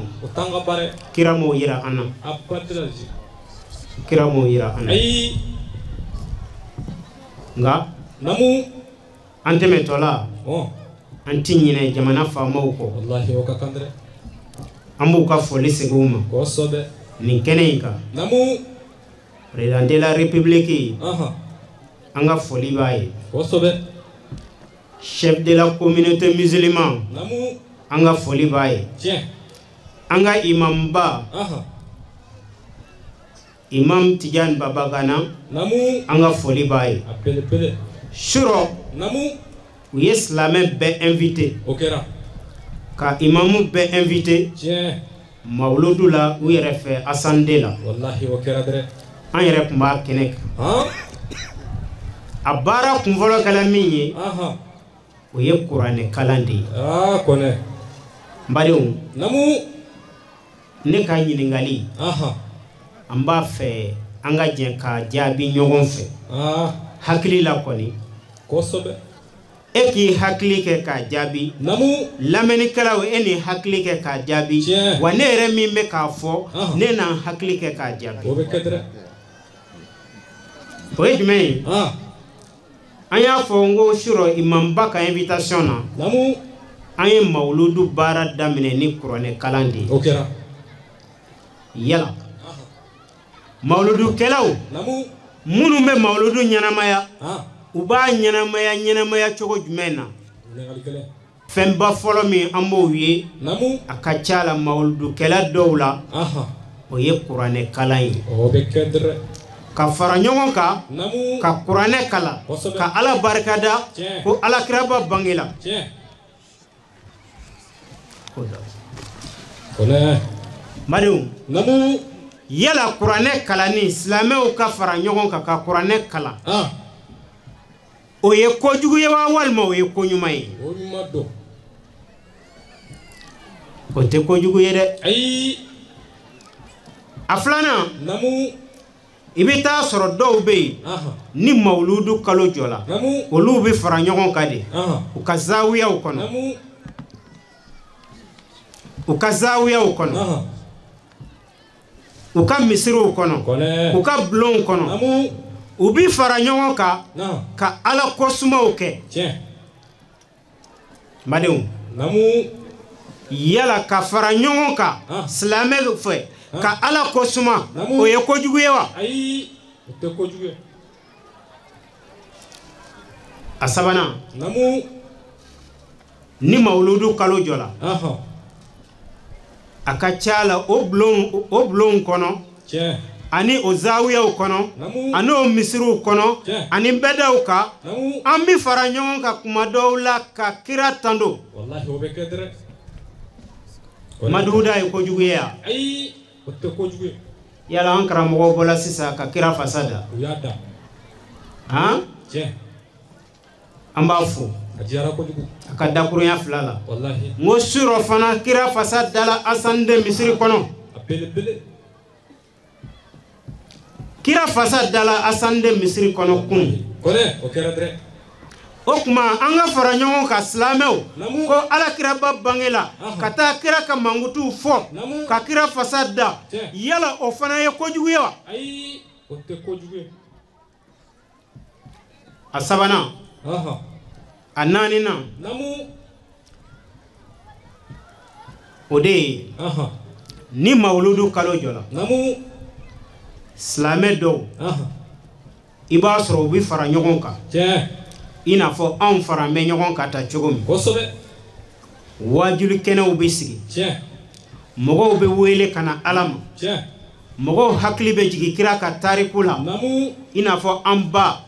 kira m'o yira an na kira m'o yira an na nka an tɛmɛtɔ la an ti ɲinɛ jamana faamaw kɔ an b'u ka foli segin u ma nin kɛnɛ in kan président de la république an ka foli b'a ye chef de la communauté musulmane an ka foli b'a ye an ka imamba imam Tidiane Babagana an ka foli b'a ye surɔ u ye silamɛ bɛɛ invité ka imamu bɛɛ invité mawuludu la u yɛrɛ fɛ asande la an yɛrɛ tun b'a kɛnɛ kan a baara kunfɔlɔ kɛla min ye o ye kuranɛ kalan de ye n badenw ne ka ɲininkali an b'a fɛ an ka jɛ k'a jaabi ɲɔgɔn fɛ hakili la kɔni e k'i hakili kɛ k'a jaabi lamɛnnikɛlaw e ni hakili kɛ k'a jaabi wa ne yɛrɛ min bɛ k'a fɔ ne na n hakili kɛ k'a jaabi o ye jumɛn ye an y'a fɔ n ko surɔ imamba ka invitation na an ye mawuludu baara daminɛ ni kuranɛ kalan de ye yala mawuludukɛlaw minnu bɛ mawuludu ɲɛnamaya u b'a ɲɛnamaya ɲɛnamaya cogo jumɛn na fɛnba fɔlɔ min an b'o ye a ka ca la mawuludukɛla dɔw la o ye kuranɛ kalan ye ka fara ɲɔgɔn kan ka kuranɛ kalan ka Ala barikada ko alakiraba bangela badenw yala kuranɛ kalanni silamɛw ka fara ɲɔgɔn kan ka kuranɛ kalan o ye kojugu ye wa walima o ye ko ɲuman ye o tɛ kojugu ye dɛ a filanan i bɛ taa sɔrɔ dɔw bɛ yen ni mawuludu kalo jɔla olu bɛ fara ɲɔgɔn kan de u ka zawiyaw kɔnɔ u ka zawiyaw kɔnɔ u ka misiriw kɔnɔ u ka bulonw kɔnɔ u bi fara ɲɔgɔn kan ka Ala kɔsumaw kɛ badenw yala ka fara ɲɔgɔn kan silamɛ fɛ ka Ala kɔsuma o ye kojugu ye wa a sabanan ni mawuludu kalo jɔla a ka ca la o bulonw kɔnɔ ani o zawiyaw kɔnɔ ani o misiriw kɔnɔ ani bɛdaw kan an bi fara ɲɔgɔn kan kuma dɔw la ka kira tando Maduda ye kojugu ye wa? Ayi, o tɛ kojugu ye. Yala an karamɔgɔw bɔla sisan ka kira fasa da. U y'a da. Han? Tiɲɛ. An b'a fo. A diyara kojugu. A ka dakurunya fila la. Walahi. N ko surɔ fana kira fasa dala Asan de misiri kɔnɔ. A belebele. Kira fasa dala Asan de misiri kɔnɔ kunun. Kɔnɛ, o kɛra dɛrɛ. O tuma an ka fara ɲɔgɔn kan silamɛw ko ala kiraba bange la ka taa kira ka mankutuw fɔ ka kira fasa da, yala o fana ye kojugu ye wa? Ayi, o tɛ kojugu ye. A sabanan, a naaninan, o de ye ni mawuludu kalo jɔla, silamɛ dɔw i b'a sɔrɔ u bɛ fara ɲɔgɔn kan. I n'a fɔ anw fara bɛ ɲɔgɔn kan ta cogo min. Kosɛbɛ. Waajuli kɛnɛw bɛ sigi. Tiɲɛ. Mɔgɔw bɛ wele ka na Ala ma. Tiɲɛ. Mɔgɔw hakili bɛ jigin kira ka tariku la. I n'a fɔ an ba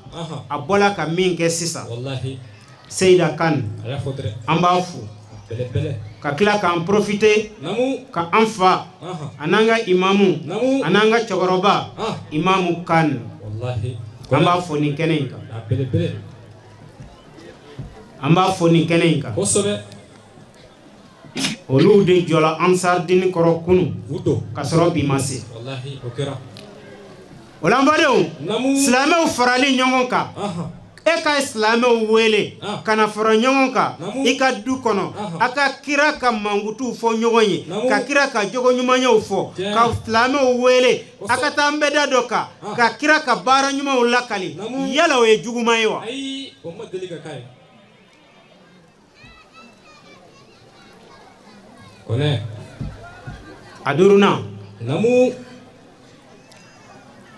a bɔla ka min kɛ sisan. Walahi. Seyida Kane. A y'a fɔ dɛrɛ. An b'a fo. Bɛlɛbɛlɛ. Ka tila k'an profiter. Ka an fa. A n'an ka imamu. A n'an ka cɛkɔrɔba. Imamu Kane. Walahi. An b'a fo nin kɛnɛ in kan. A belebele. An b'a fo nin kɛnɛ in kan. Kosɛbɛ. Olu de jɔla Ansardini kɔrɔ kunun. Ka sɔrɔ bi ma se. Walahi, o kɛra. O la n badenw, silamɛw farali ɲɔgɔn kan. E ka silamɛw wele ka na fara ɲɔgɔn kan i ka du kɔnɔ, a ka kira ka mankutuw fɔ ɲɔgɔn ye, ka kira ka jogo ɲumanyaw fɔ, ka silamɛw wele a ka taa nbɛda dɔ kan, ka kira ka baara ɲumanw lakali. Yala o ye juguman ye wa? Ayi, o ma deli ka k'a ye. Kɔnɛ. A duurunan. Namu.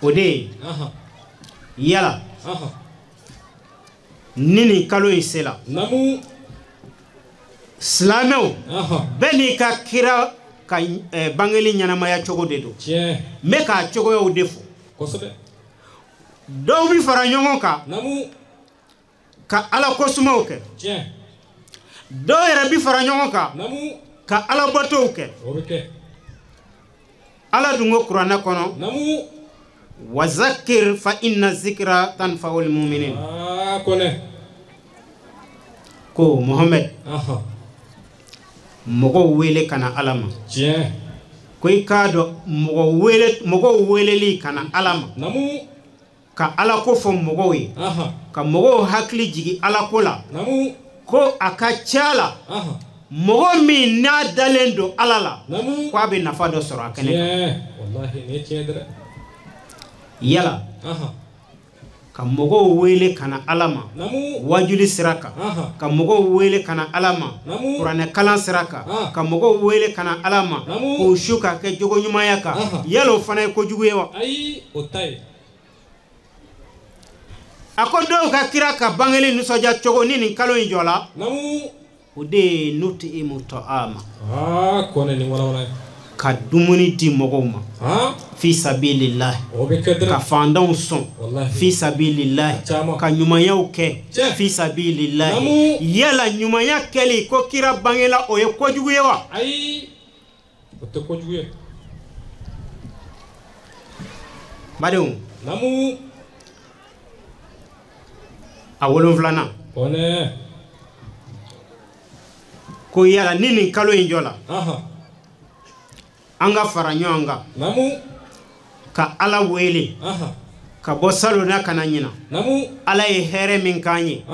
O de ye. Yala. Ni nin kalo in sera. Namu. Silamɛw. Bɛɛ n'i ka kira ka bangeli ɲɛnamaya cogo de don. Tiɲɛ. N bɛ k'a cogoyaw de fɔ. Kosɛbɛ. Dɔw bɛ fara ɲɔgɔn kan. Namu. Ka ala kosumaw kɛ. Tiɲɛ. Dɔw yɛrɛ bɛ fara ɲɔgɔn kan. Namu. Ka ala batow kɛ. O bɛ kɛ. Ala dun ko kuranɛ kɔnɔ. Namu. Wazakir fa inna zikra tanfa'ul mu'minin. Aa kɔnɛ. Ko Mohamɛd. Mɔgɔw wele ka na Ala ma. Tiɲɛ. Ko i k'a dɔn mɔgɔw weleli ka na Ala ma. Namu. Ka ala ko fɔ mɔgɔw ye. Ka mɔgɔw hakili jigin ala ko la. Namu. Ko a ka ca la. Mɔgɔ min n'a dalen don Ala la. Namu. Ko a bɛ nafa dɔ sɔrɔ a kɛnɛ kan. Tiɲɛ. Walahi nin ye tiɲɛ dɛ. Yala. Ka mɔgɔw wele ka na Ala ma. Wajuli sira kan. Ka mɔgɔw wele ka na Ala ma. Kuranɛ kalan sira kan. Ka mɔgɔw wele ka na Ala ma. K'o su ka kɛ jogo ɲumanya kan. Yala o fana ye kojugu ye wa? Ayi, o ta ye. A ko dɔw ka kira ka bangeli nisɔndiya cogo ni nin kalo in jɔ la. Namu. O de ye nuti'imu ta'ama. Aa kɔnɛ nin walawala ye. Ka dumuni di mɔgɔw ma. Fi sabilillahi. O bɛ kɛ dɛrɛ. Ka fandanw sɔn. Fi sabilillahi. Ka ɲumanyaw kɛ. Fi sabilillahi. Yala ɲumanya kɛli ko kira bangela o ye kojugu ye wa? Ayi, o tɛ kojugu ye. Badenw. Namu. A wolonfilanan. Kɔnɛ. Ko yala ni nin kalo in jɔ la. An ka fara ɲɔgɔn kan. Namu. Ka Ala wele. Ka bɔ salon na ka na ɲina. Namu. Ala ye hɛrɛ min k'an ye.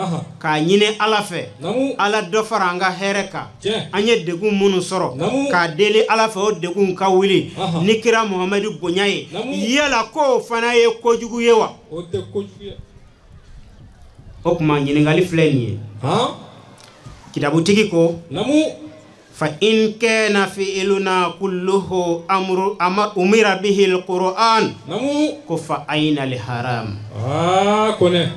K'a ɲini Ala fɛ. Namu. Ala dɔ fara an ka hɛrɛ kan. Tiɲɛ. An ye degun minnu sɔrɔ. Namu. K'a deli Ala fɛ o degun ka wuli. Ni kira Muhamadu bonya ye. Namu. Yala k'o fana ye kojugu ye wa? O tɛ kojugu ye. O tuma ɲininkali filɛ nin ye. Kitabutigi ko. Namu. Fa in kana fi'luna kulluhu amru umira bihi alquran. Namu. Ko fa aina al haram. Aa kɔnɛ.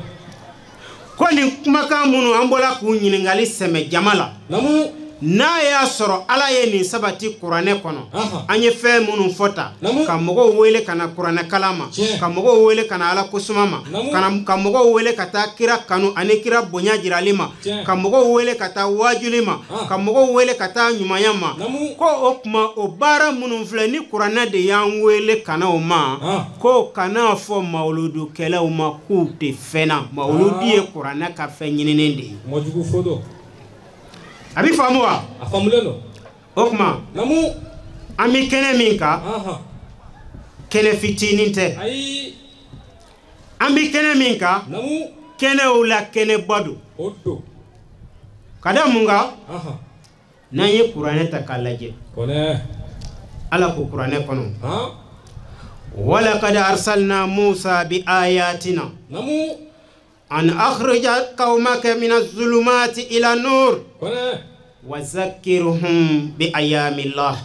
Ko nin kumakan minnu an bɔla k'u ɲininkali sɛmɛ jama la. Namu. N'a y'a sɔrɔ Ala ye nin sabati kuranɛ kɔnɔ, an ye fɛn minnu fɔ tan, ka mɔgɔw wele ka na kuranɛ kalan ma, ka mɔgɔw wele ka na Ala kosuma ma, ka mɔgɔw wele ka taa kira kanu ani kira bonya jirali ma, ka mɔgɔw wele ka taa waajuli ma, ka mɔgɔw wele ka taa ɲumanya ma, ko o tuma o baara minnu filɛ ni kuranɛ de y'an wele ka na o ma, ko kana fɔ mawuludukɛlaw ma k'u tɛ fɛn na. Mawuludu ye kuranɛ ka fɛn ɲininen de ye. A bɛ faamu wa? A faamulen don. O tuma an bɛ kɛnɛ min kan, kɛnɛ fitinin tɛ. Ayi. An bɛ kɛnɛ min kan, kɛnɛw la kɛnɛba don. O don. Ka da mun kan? N'an ye kuranɛ ta k'a lajɛ. Ala ko kuranɛ kɔnɔ. Walakad arsalna Musa bi ayatina. An akhrija qawmaka min az-zulumati ila nur wa zakkirhum bi ayamillah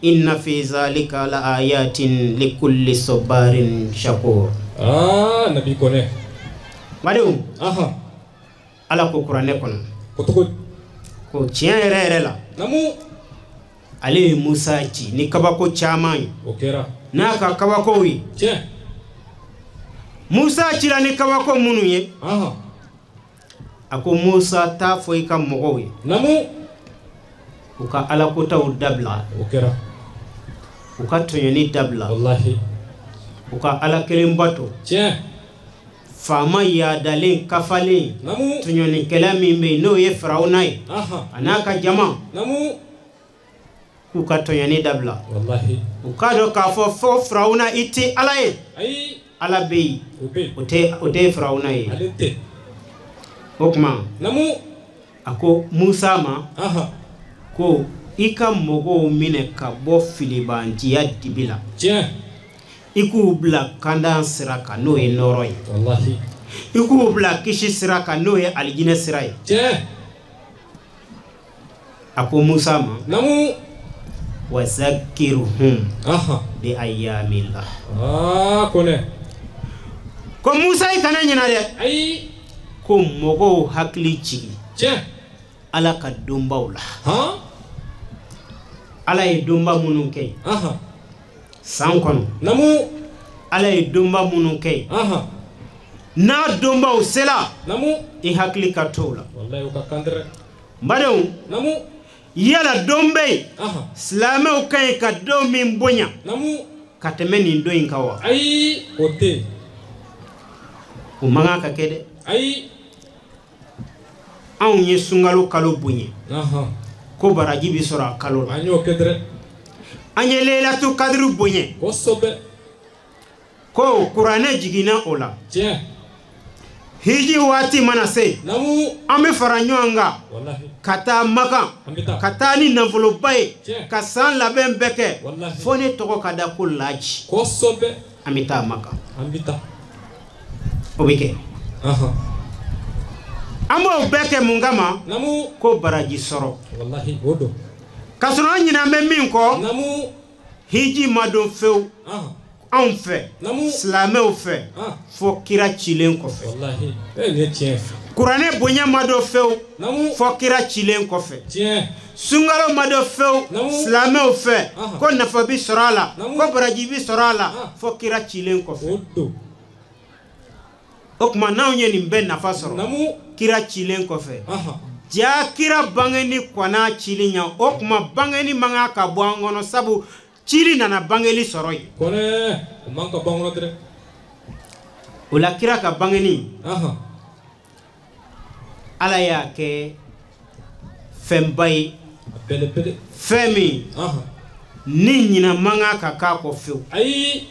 inna fi zalika la ayatin likulli sabarin shakur. Nabi Kone. Badenw, Ala ko kuranɛ kɔnɔ ko tiɲɛ yɛrɛ yɛrɛ la, ale ye Musa ci ni kabako caman ye, n'a ka kabakow ye. Musa cira ni kabako minnu ye, a ko Musa t'a fɔ i ka mɔgɔw ye u ka alakotaw dabila, u ka tɔɲɔni dabila, u ka Ala kelen bato. Faama yaadalen kafalen tɔɲɔnikɛla min bɛ yen n'o ye Firawuna ye a n'a ka jama, k'u ka tɔɲɔni dabila, u k'a dɔn k'a fɔ fo Firawuna i tɛ Ala ye. Ala bɛ yen, o tɛ Firawuna ye. O tuma a ko Musa ma ko i ka mɔgɔw minɛ ka bɔ filibanciya dibi la, i k'u bila kanda sira kan n'o ye nɔɔrɔ ye, i k'u bila kisi sira kan n'o ye alijinɛ sira ye. A ko Musa ma wa zakkirhum bi ayyamillah. Ko Musa i kana ɲina dɛ, ko mɔgɔw hakili jigin Ala ka donbaw la. Ala ye donba minnu kɛ san kɔnɔ, Ala ye donba minnu kɛ, n'a donbaw sera, i hakili ka to o la. N badenw, yala don bɛ yen silamɛw ka ɲi ka don min bonya ka tɛmɛ nin don in kan wa? Ayi, o tɛ yen. O man kan ka kɛ dɛ. Ayi. Anw ye sunkalo kalo bonya, ko baraji bɛ sɔrɔ a kalo la. An y'o kɛ dɛ. An ye Laylatul Qadr bonya. Kosɛbɛ. Ko kuranɛ jiginna o la. Hiji waati mana se, an bɛ fara ɲɔgɔn kan ka taa Makan, ka taa ni nafoloba ye, ka san labɛn bɛɛ kɛ, fo ne tɔgɔ ka da ko Laji. Kosɛbɛ. An bɛ taa Makan. An bɛ taa. O bɛ kɛ. An b'o bɛɛ kɛ mun kama? Ko baraji sɔrɔ. K'a sɔrɔ an ɲinɛ bɛ min kɔ, hiji ma don fewu anw fɛ, silamɛw fɛ, fo kira cilen kɔfɛ. Kuranɛ bonya ma don fewu fo kira cilen kɔfɛ. Sunkalo ma don fewu silamɛw fɛ, ko nafa bi sɔrɔ a la, ko baraji bi sɔrɔ a la, fo kira cilen kɔfɛ. O tuma n'anw ye nin bɛɛ nafa sɔrɔ kira cilen kɔfɛ, ja kira bangeni kɔnna cili ɲɛ. O tuma bangeni man kan ka bɔ an kɔnɔ, sabu cili nana bangeli sɔrɔ yen. O la kira ka bangeni, Ala y'a kɛ fɛnba ye, fɛn min ni ɲinɛ man kan ka k'a kɔ fewu. Ayi,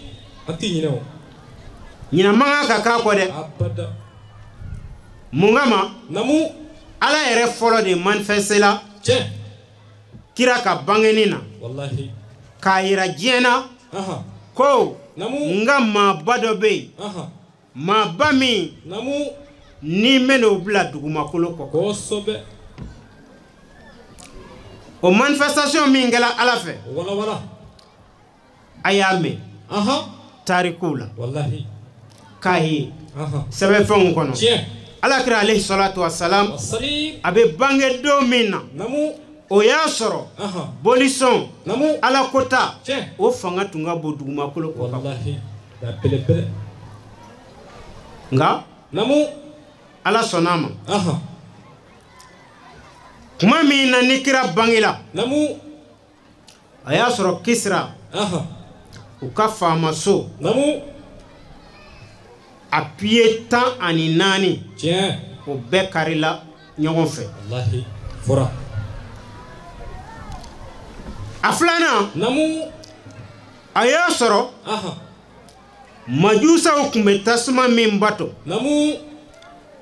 an tɛ ɲinɛ o. Ɲinɛ man kan ka k'a kɔ dɛ. Mun kama? Ala yɛrɛ fɔlɔ de manifeste la kira ka bangeni na, k'a yira diɲɛ na ko n ka maaba dɔ bɛ yen, maaba min ni n bɛ n'o bila dugumakolo kɔ. O manifestation min kɛra Ala fɛ, a y'a mɛn tarikuw la, k'a ye sɛbɛnfɛnw kɔnɔ. Ala kira alayhi salatu wassalam a bɛ bange don min na, o y'a sɔrɔ bolisɔn ala kota o fanga tun ka bon dugumakolo kɔ kan. Nka ala sɔnna a ma, tuma min na ni kira bangela, a y'a sɔrɔ Kisira u ka faamaso a pied 14 o bɛɛ karila ɲɔgɔn fɛ. A filanan, a y'a sɔrɔ majusaw tun bɛ tasuma min bato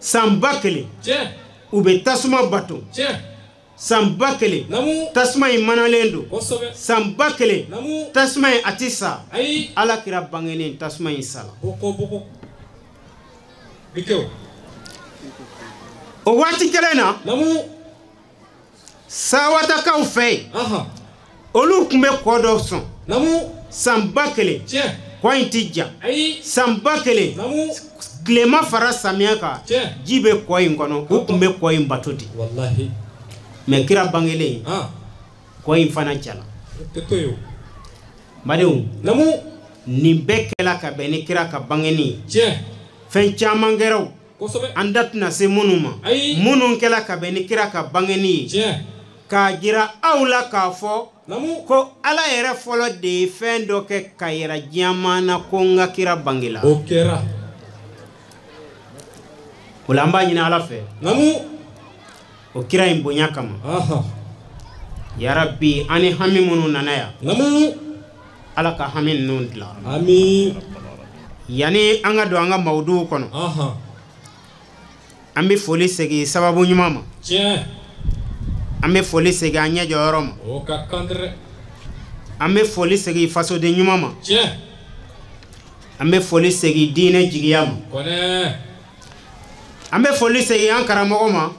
san 1000, u bɛ tasuma bato san 1000, tasuma in manalen don san 1000, tasuma in a ti sa. Ala kira bangenen tasuma in sala. O waati kelen na, Sawatakaw fɛ yen, olu tun bɛ kɔ dɔ sɔn san 1000, kɔ in ti ja san 1000, tilema fara samiya kan, ji bɛ kɔ in kɔnɔ, u tun bɛ kɔ in bato de. Mais kira bangelen, kɔ in fana jala. Badenw, nin bɛɛ kɛla ka bɛn ni kira ka bangeni ye. Fɛn caman kɛra o, an da tɛna se minnu ma, minnu kɛla ka bɛn ni kira ka bangeni ye, k'a jira aw la k'a fɔ ko ala yɛrɛ fɔlɔ de ye fɛn dɔ kɛ ka yira diɲɛmaa na ko n ka kira bangela. O kɛra. O la an b'a ɲini ala fɛ, o kira in bonya kama, yarabi an ni hami minnu nana yan, ala ka hami ninnu dilan. Yanni an ka don an ka mawuduw kɔnɔ, an bɛ foli segin sababu ɲuman ma, an bɛ foli segin an ɲɛ jɔyɔrɔ ma, an bɛ foli segin fasoden ɲuman ma, an bɛ foli segin diinɛ jigiya ma, an bɛ foli segin an karamɔgɔ ma,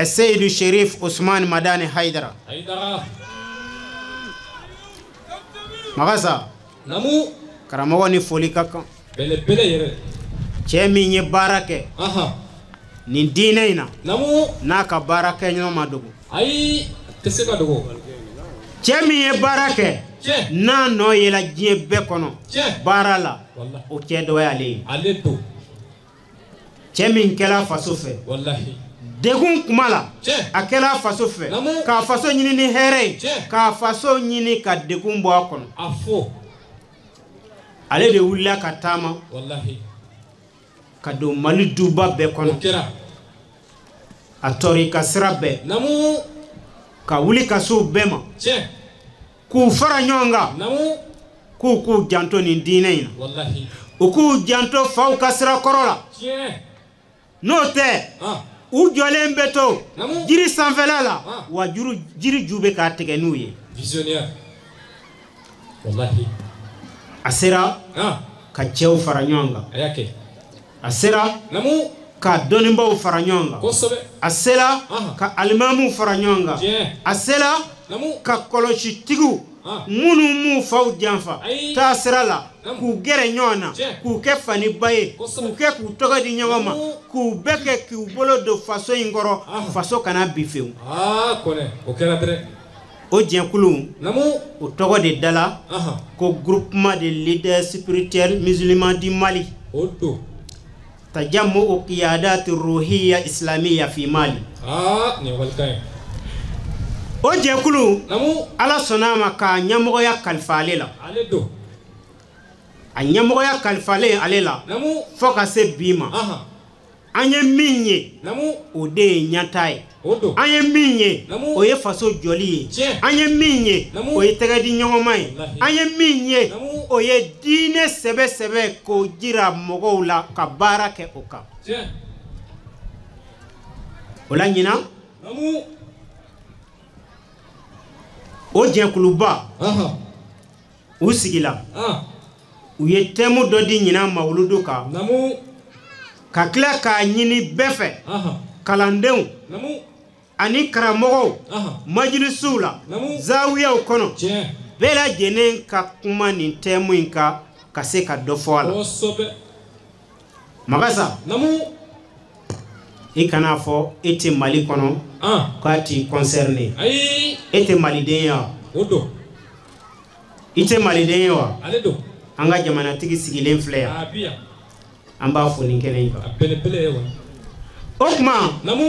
Seyidu Sherif Usman Madani Haidara. Magasa, karamɔgɔ ni foli ka kan. Cɛ min ye baara kɛ nin diinɛ in na, n'a ka baara kɛ ɲɔgɔn ma dogo. Cɛ min ye baara kɛ n'a nɔ yela diɲɛ bɛɛ kɔnɔ baara la, o cɛ dɔ y'ale ye. Cɛ min kɛla faso fɛ degun kuma la, a kɛla faso fɛ k'a faso ɲini ni hɛrɛ ye, k'a faso ɲini ka degun bɔ a kɔnɔ. Ale de wulila ka taama ka don Mali duba bɛɛ kɔnɔ, a tɔri ka sira bɛɛ, ka wuli ka s'u bɛɛ ma, k'u fara ɲɔgɔn kan, k'u k'u janto nin diinɛ in na, u k'u janto faw ka sira kɔrɔ la. N'o tɛ, u jɔlen bɛ to jiri sanfɛla la, wa jiri ju bɛ k'a tigɛ n'u ye. A sera ka cɛw fara ɲɔgɔn kan, a sera ka dɔnnibaw fara ɲɔgɔn kan, a sera ka alimamuw fara ɲɔgɔn kan, a sera ka kɔlɔsitigiw minnu m'u faw janfa taa sira la, k'u gɛrɛ ɲɔgɔn na, k'u kɛ faniba ye, k'u kɛ k'u tɔgɔ di ɲɔgɔn ma, k'u bɛɛ kɛ k'u bolo don faso in kɔrɔ, faso kana bi fewu. O jɛnkulu, o tɔgɔ de dala ko groupement de leaders spirituels musulmans du Mali, Tajamu Qiyadat Ruhiyya Islamiyya fi Mali. O jɛkulu, ala sɔnna a ma k'a ɲɛmɔgɔya kalifa ale la. A ɲɛmɔgɔya kalifalen ale la fo ka se bi ma, an ye min ye o de ye ɲɛtaa ye, an ye min ye o ye faso jɔli ye, an ye min ye o ye tɛgɛdiɲɔgɔnma ye, an ye min ye o ye diinɛ sɛbɛ sɛbɛ k'o jira mɔgɔw la ka baara kɛ o kan. O la ɲinan, o jɛkuluba u sigila, u ye thème dɔ di ɲinan mawuludu kan, ka tila k'a ɲini bɛɛ fɛ, kalandenw ani karamɔgɔw majilisiw la, zawiyaw kɔnɔ, bɛɛ lajɛlen ka kuma nin thème in kan ka se ka dɔ fɔ a la. Magasa, I kana fɔ e tɛ Mali kɔnɔ k'a t'i concerné. E tɛ maliden ye wa? O don. I tɛ maliden ye wa? Ale don. An ka jamanatigi sigilen filɛ yan. A bi yan. An b'a fo nin kɛnɛ in kan. A belebele ye wa. O tuma. Namu.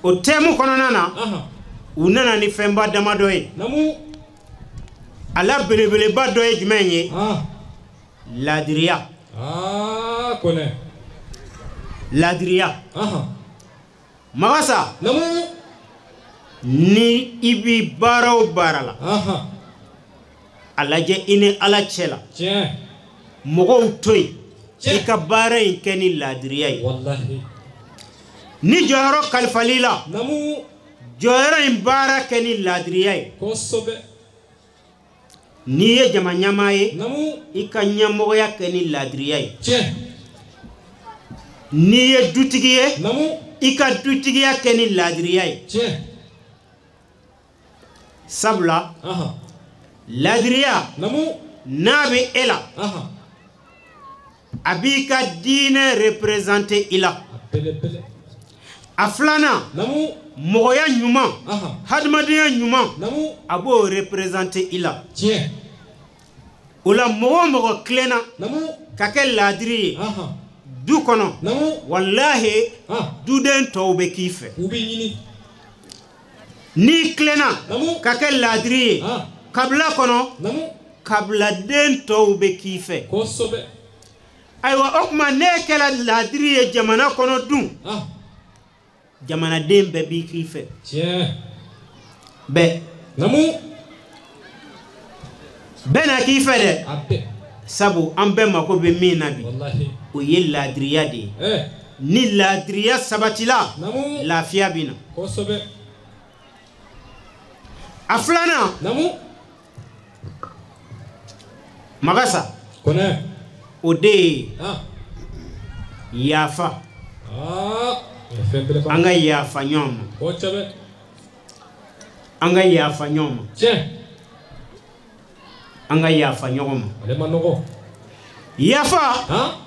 O thème kɔnɔna na. U nana ni fɛnba damadɔ ye. Namu. A la belebeleba dɔ ye jumɛn ye? Ladiriya. Kɔnɛ. Ladiriya. Magasa. Namu. Ni i bi baara o baara la. A lajɛ i ni Ala cɛ la. Tiɲɛ. Mɔgɔw to yen. I ka baara in kɛ ni ladiriya ye. Walahi. Ni jɔyɔrɔ kalifal'i la. Namu. Jɔyɔrɔ in baara kɛ ni ladiriya ye. Kosɛbɛ. N'i ye jama ɲɛmaa ye. Namu. I ka ɲɛmɔgɔya kɛ ni ladiriya ye. Tiɲɛ. N'i ye dutigi ye. Namu. I ka dutigiya kɛ ni ladiriya ye. Tiɲɛ. Sabula. Ladiriya. Namu. N'a bɛ e la. A b'i ka diinɛ représenter i la. Belebele. A filanan. Namu. Mɔgɔya ɲuman. Hadamadenya ɲuman. Namu. A b'o représenter i la. Tiɲɛ. O la mɔgɔ o mɔgɔ tilenna. Namu. Ka kɛ ladiri ye. Du kɔnɔ. Namu. Walahi. Duden tɔw bɛ k'i fɛ. U b'i ɲini. N'i tilenna. Namu. Ka kɛ ladiri ye. Kabila kɔnɔ. Namu. Kabiladen tɔw bɛ k'i fɛ. Kosɛbɛ. Ayiwa o tuma n'e kɛra ladiri ye jamana kɔnɔ dun. Jamanaden bɛɛ b'i k'i fɛ. Tiɲɛ. Bɛɛ. Namu. Bɛɛ na k'i fɛ dɛ. A bɛɛ. Sabu an bɛɛ mako bɛ min na bi. Walahi. O ye ladiriya de ye. Ni ladiriya sabatila. Namu. Lafiya bɛ na. Kosɛbɛ. A filanan. Namu. Magasa. Kɔnɛ. O de ye. Yafa. An ka yafa ɲɔgɔn ma. Kosɛbɛ. An ka yafa ɲɔgɔn ma. Tiɲɛ. An ka yafa ɲɔgɔn ma. Ale ma nɔgɔ. Yafa.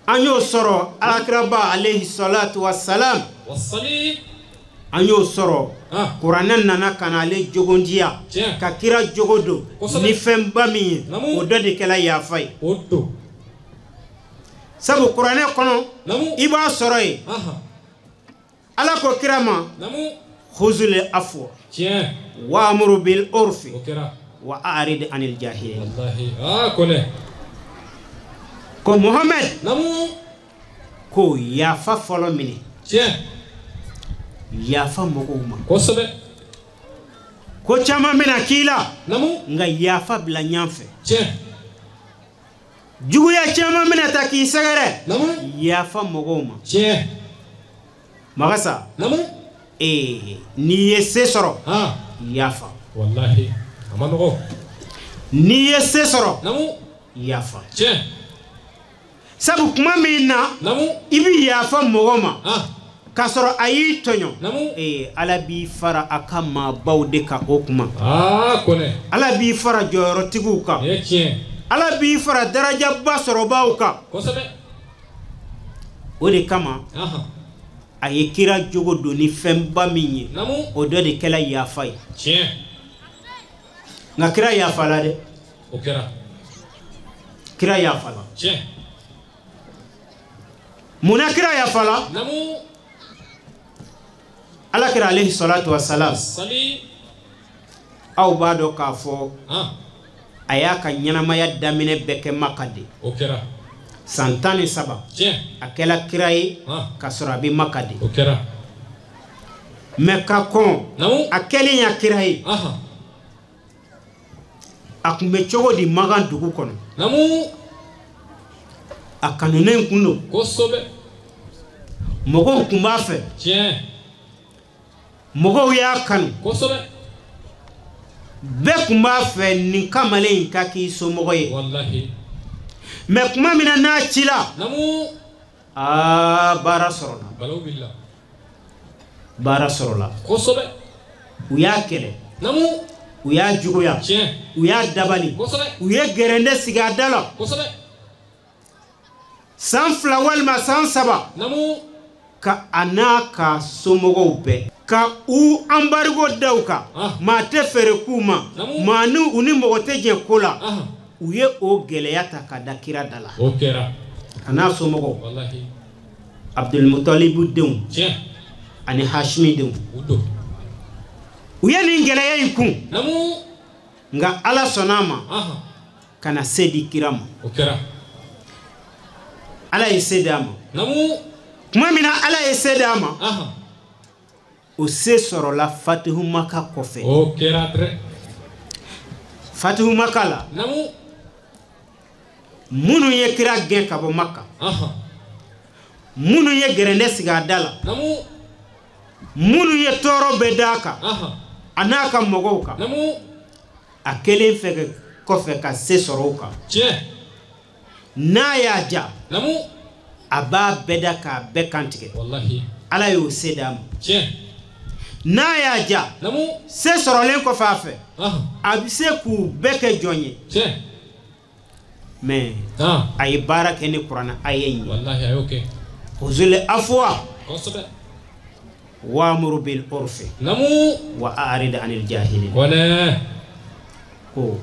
An y'o sɔrɔ alakiraba alayhi salatu wa salam. Wasali. An y'o sɔrɔ. Kuranɛ nana ka na ale jogondiya. Ka kira jogo don. Ni fɛnba min ye. O dɔ de kɛla yafa ye. O don. Sabu kuranɛ kɔnɔ. I b'a sɔrɔ yen. Ala ko kira ma. Khuzul afwa. Tiɲɛ. Wa amuru bil urfi. O kɛra. Wa a'rid anil jahilin. Walahi. Kɔnɛ. Ko Muhammed. Namu. Ko yafa fɔlɔ minɛ. Tiɲɛ. Yafa mɔgɔw ma. Kosɛbɛ. Ko caman bɛna k'i la. Namu. Nka yafa bila ɲɛfɛ. Tiɲɛ. Juguya caman bɛna ta k'i sɛgɛrɛ. Namu. Yafa mɔgɔw ma. Tiɲɛ. Magasa. Namu. N'i ye se sɔrɔ. Yafa. Walahi. A ma nɔgɔ. N'i ye se sɔrɔ. Namu. Yafa. Tiɲɛ. Sabu kuma min na. Namu. I bɛ yafa mɔgɔ ma. K'a sɔrɔ a y'i tɔɲɔ. Namu. Ala b'i fara a ka maabaw de kan o kuma. Kɔnɛ. Ala b'i fara jɔyɔrɔtigiw kan. Tiɲɛ. Ala b'i fara darajaba sɔrɔbaw kan. Kosɛbɛ. O de kama. A ye kira jogo don ni fɛnba min ye. Namu. O dɔ de kɛla yafa ye. Tiɲɛ. Nka kira yafala dɛ. O kɛra. Kira yafala. Tiɲɛ. Munna kira yafala? Namu. Ala kira alayhi salatu wa salam. Sali. Aw b'a dɔn k'a fɔ. A y'a ka ɲɛnamaya daminɛ bɛɛ kɛ Maka de. O kɛra. San 13. Tiɲɛ. A kɛla kira ye. K'a sɔrɔ a bɛ Maka de. O kɛra. Mɛ ka kɔn. Namu. A kɛlen ya kira ye. A tun bɛ cogo di Makan dugu kɔnɔ. Namu. A kanunen kun don. Kosɛbɛ. Mɔgɔw tun b'a fɛ. Tiɲɛ. Mɔgɔw y'a kanu. Kosɛbɛ. Bɛɛ tun b'a fɛ nin kamalen in ka k'i somɔgɔ ye. Walahi. Mɛ kuma min na n'a cila. Namu. Baara sɔrɔla. Balawu wulila. Baara sɔrɔla. Kosɛbɛ. U y'a kɛlɛ. Namu. U y'a juguya. Tiɲɛ. U y'a dabali. Kosɛbɛ. U ye gɛrɛndɛ sigi a da la. Kosɛbɛ. San 2 walima san 3. Namu. Ka a n'a ka somɔgɔw bɛɛ ka u embargo da u kan, maa tɛ feere k'u ma, maa ni u ni mɔgɔ tɛ jɛ ko la, u ye o gɛlɛya ta ka da kira da la. O kɛra. A n'a somɔgɔw. Abdulmutalibu denw. Ani Hashimi denw. U ye nin gɛlɛya in kun. Nka Ala sɔnna a ma. Ka na se di kira ma. O kɛra. Ala ye se d'a ma. Tuma min na Ala ye se d'a ma. O se sɔrɔla Fatihu Maka kɔfɛ. O kɛra dɛ. Fatihu Maka la. Minnu ye kira gɛn ka bɔ Maka. Minnu ye gɛrɛndɛ sigi a da la. Minnu ye tɔɔrɔ bɛɛ d'a kan. A n'a ka mɔgɔw kan. A kelen fɛ kɔfɛ ka se sɔrɔ o kan. N'a y'a ja. A b'a bɛɛ da k'a bɛɛ kantigɛ. Ala y'o se d'a ma. N'a y'a ja. Se sɔrɔlen kɔfɛ a fɛ. A bɛ se k'u bɛɛ kɛ jɔn ye. Mais a ye baara kɛ ni kuranɛ aya in ye. Khuzul afwa. Wa'mur bil urfi. Wa a'rid anil jahilin. Ko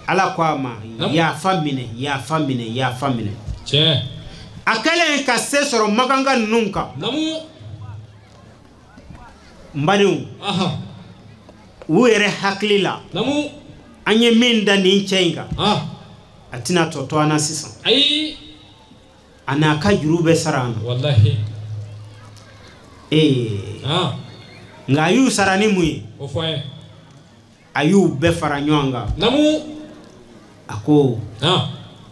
Ala ko a ma yafa minɛ, yafa minɛ, yafa minɛ. A kɛlen ka se sɔrɔ Makanka ninnu kan. N badenw, u yɛrɛ hakili la, an ye min da nin cɛ in kan, a tɛna tɔ to an na sisan. A n'a ka juru bɛ sara an na. Nka a y'u sara ni mun ye? A y'u bɛɛ fara ɲɔgɔn kan. A ko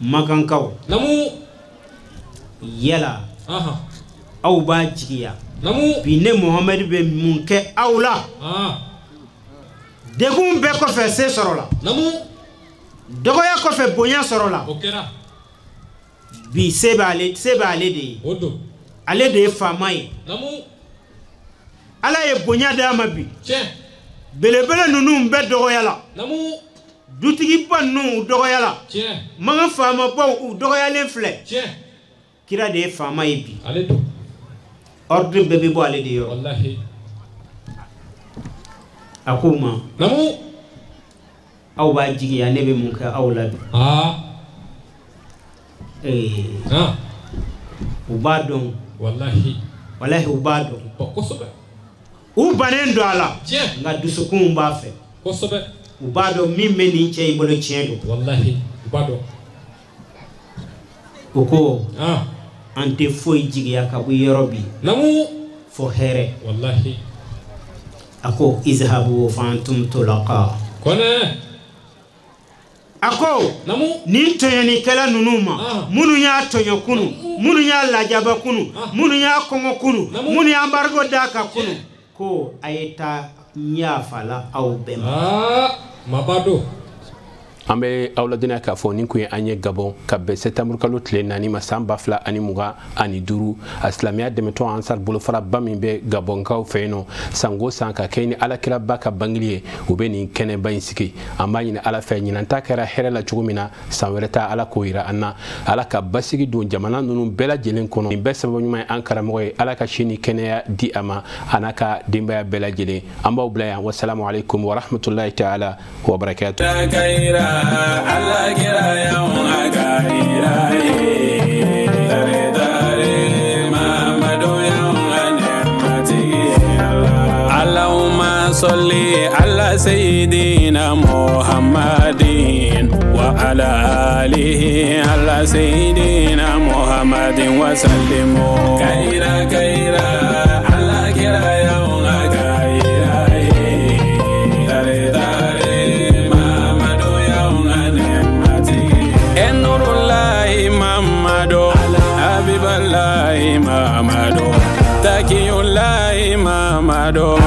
Makankaw, yala aw b'a jigiya bi ne Mohamɛdi bɛ mun kɛ aw la? Degun bɛɛ kɔfɛ se sɔrɔla, dɔgɔya kɔfɛ bonya sɔrɔla. Bi se b'ale de ye, ale de ye faama ye. Ala ye bonya d'a ma bi. Belebele ninnu bɛɛ dɔgɔya la, dutigiba ninnu u dɔgɔya la, Makan faamabaw u dɔgɔyalen filɛ. Kira de ye faama ye bi. Ordre bɛɛ bɛ bɔ ale de yɔrɔ. A k'u ma, aw b'a jigiya ne bɛ mun kɛ aw la bi? U b'a dɔn. Walahi u b'a dɔn. U bannen don a la, nka dusukunw b'a fɛ. U b'a dɔn min bɛ nin cɛ in bolo tiɲɛ don. U ko an tɛ foyi jigiya ka bɔ yɔrɔ bi fo hɛrɛ. A ko izhabu fa antum tulaqa. A ko nin tɔɲɔnikɛla ninnu ma, minnu y'a tɔɲɔ kunu, minnu y'a lajaba kunu, minnu y'a kɔngɔ kunu, minnu y'a embargo d'a kan kunu, ko a ye taa yafala aw bɛɛ ma. An bɛ aw ladɔnniya k'a fɔ nin kun ye an ye Gabon ka bɛn septembre kalo tile 4 ma san 2025, a silamɛya dɛmɛtɔn Ansar bolofaraba min bɛ Gabɔnkaw fɛ yen nɔ, sango san ka kɛ ni Alakiraba ka bangeli ye, u bɛ nin kɛnɛba in sigi. An b'a ɲini Ala fɛ ɲinan ta kɛra hɛrɛ la cogo min na, san wɛrɛ ta Ala k'o yira an na. Ala ka basigi don jamana ninnu bɛɛ lajɛlen kɔnɔ. Nin bɛɛ sababu ɲuman ye an karamɔgɔ ye. Ala ka si ni kɛnɛya di a ma, a n'a ka denbaya bɛɛ lajɛlen. An b'aw bila yan. Wasalamu alaikum wa rahmatulahi ta'ala wa barakatuh. Allah kira ya gaira dare dare Mamadu ya matigi Allahumma salli ala sayyidina Muhammadin wa ala alihi ala sayyidina Muhammadin wa sallimu kaira kaira Allah kira ya gaira dare dare Mamadu Habiballahi Mamadu Takiyullahi Mamadu.